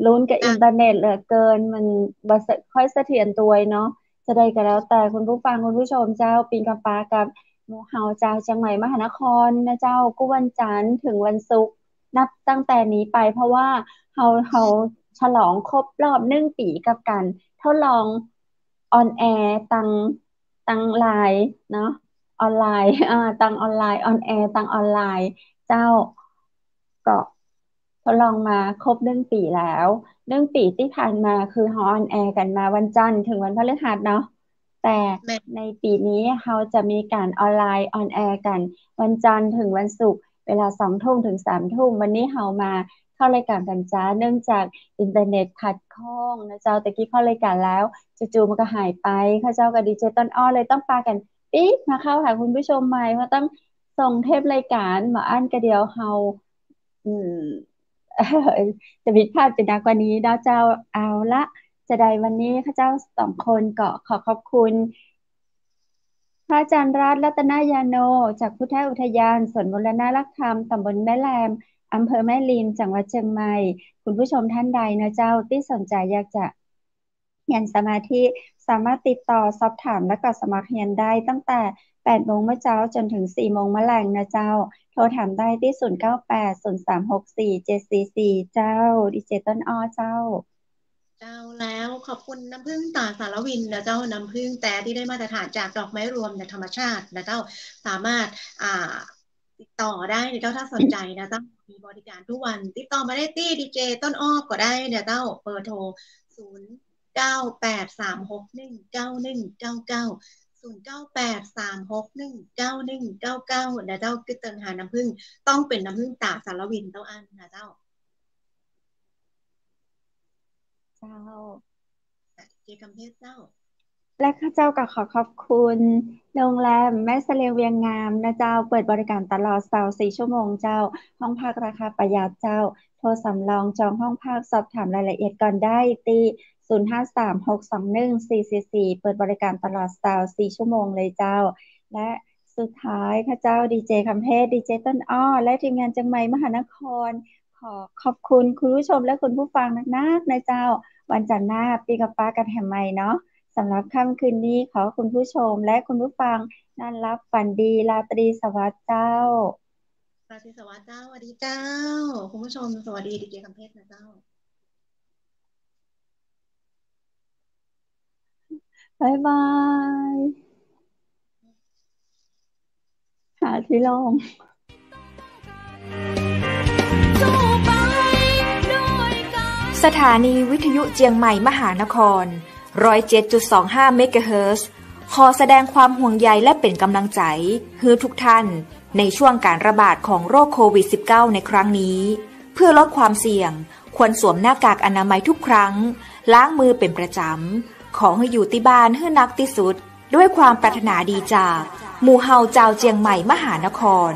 ลุ้นกับอินเทอร์เน็ตเหลือเกิน มันบ่ค่อยเสถียรตวยเนาะ จะใดก็แล้วแต่คุณผู้ฟังคุณผู้ชมเจ้า ปิงกำปากับหมู่เฮาจาวเจียงใหม่มหานครนะเจ้า กู้วันจันทร์ถึงวันศุกร์ นับตั้งแต่นี้ไป เพราะว่าเฮา เฮาฉลองครบรอบหนึ่งปี๋กับก๋านทดลองออนแอร์ตัง ตังไลน์เนาะ ออนไลน์ อ่า ตังออนไลน์ ออนแอร์ตังออนไลน์ เจ้า ก็ทดลองมาครบหนึ่งปี๋แล้ว หนึ่งปี๋ตี้ผ่านมาคือเฮาออนแอร์กั๋นมาวันจันทร์ถึงวันพฤหัสเนาะ แต่ในปี๋นี้เฮาจะมีก๋านออนไลน์ออนแอร์กั๋นวันจันทร์ถึงวันศุกร์ เวลาสองทุ่มถึงสามทุ่ม วันนี้เฮามาเข้ารายก๋านกั๋นจ๊า เนื่องจากอินเทอร์เน็ตขัดข้องนะเจ้า ตะกี้เข้ารายก๋านแล้ว จู่ๆ มันก็หายไป ข้าเจ้ากับดีเจต้นอ้อเลยต้องปากั๋นปิ๊กมาเข้าหาคุณผู้ชมใหม่ เพราะต้องส่งเทปรายก๋านมาอั้นกะเดียวเฮา อืม จะผิดพลาดไปนักกว่านี้เนาะเจ้า เอาละ จะใดวันนี้ข้าเจ้าสองคนก็ขอขอบคุณ พระอาจารย์รัตน์ รัตนยาโน จากพุทธอุทยานสวนบูรณารักษ์ธรรม ตำบลแม่แลม อำเภอแม่ริม จังหวัดเจียงใหม่ คุณผู้ชมท่านใดนะเจ้า ตี้สนใจ๋อยากจะ เฮียนสมาธิ สามารถติดต่อสอบถามและก็สมัครเฮียนได้ตั้งแต่แปดโมงเมื่อเจ๊าจ๋นถึงสี่โมงเมื่อแลงนะเจ้า โทรถามได้ตี้ศูนย์เก้าแปด ศูนย์สามหกสี่ เจ็ดสี่สี่ เจ้า ดีเจต้นอ้อเจ้า เจ้า แล้วขอบคุณน้ำผึ้งต๋าสารวินนะเจ้า น้ำผึ้งแต๊ตี้ได้มาตรฐานจากดอกไม้รวมในธรรมชาตินะเจ้า สามารถ อ่า ติดต่อได้นะเจ้า ถ้าสนใจนะเจ้า มีบริการทุกวัน ติดต่อมาได้ตี้ดีเจต้นอ้อก็ได้นะเจ้า เบอร์โทร ศูนย์เก้าแปดสามหกหนึ่งเก้าหนึ่งเก้าเก้า ศูนย์เก้าแปดสามหกหนึ่งเก้าหนึ่งเก้าเก้า นะเจ้า กึ๊ดเติงหาน้ำผึ้ง ต้องเป๋นน้ำผึ้งต๋าสารวินเต้าอั้นนะเจ้า เจ้า เจกำเพชรเจ้า และข้าเจ้าก็ขอขอบคุณโรงแรมแม่เสลียงเวียงงามนะเจ้า เปิดบริการตลอดซาวสี่ชั่วโมงเจ้า ห้องพักราคาประหยัดเจ้า โทรสำรองจองห้องพัก สอบถามรายละเอียดก่อนได้ตี้ ศูนย์ห้าสามหกสองหนึ่งสี่สี่สี่ เปิดบริการตลอดซาวสี่ชั่วโมงเลยเจ้า และสุดท้ายข้าเจ้าดีเจกำเพชร ดีเจต้นอ้อ และทีมงานเจียงใหม่มหานคร ขอขอบคุณคุณผู้ชมและคุณผู้ฟังนักๆ นะเจ้า วันจันทร์หน้าปี้ก็ปะกั๋นแหมใหม่เนาะ สำหรับค่ำคืนนี้ขอคุณผู้ชมและคุณผู้ฟังนอนหลับฝันดี ราตรีสวัสดิ์เจ้า ราตรีสวัสดิ์เจ้า สวัสดีเจ้า คุณผู้ชม สวัสดีดีเจกำเพชรนะเจ้า บ๊ายบาย หาตี้ลง สถานีวิทยุเจียงใหม่มหานคร ร้อยเจ็ดจุดสองห้าเมกะเฮิรตซ์ ขอแสดงความห่วงใยและเป๋นก๋ำลังใจ๋หื้อทุกท่าน ในช่วงก๋านระบาดของโรคโควิดสิบเก้า ในครั้งนี้ เพื่อลดความเสี่ยง ควรสวมหน้ากากอนามัยทุกครั้ง ล้างมือเป๋นประจ๋ำ ขอหื้ออยู่ตี้บ้านหื้อนักตี้สุด ด้วยความปรารถนาดีจากหมู่เฮาจาวเจียงใหม่มหานคร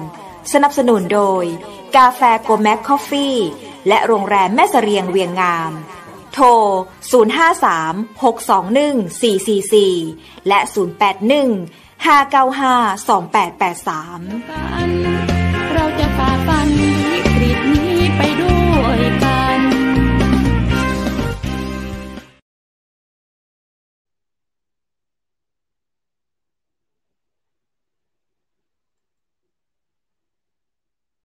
สนับสนุนโดย กาแฟโกแม็กคอฟฟี่ และโรงแรมแม่เสลียงเวียงงาม โทร ศูนย์ห้าสามหกสองหนึ่งสี่สี่สี่ และ ศูนย์แปดหนึ่งห้าเก้าห้าสองแปดแปดสาม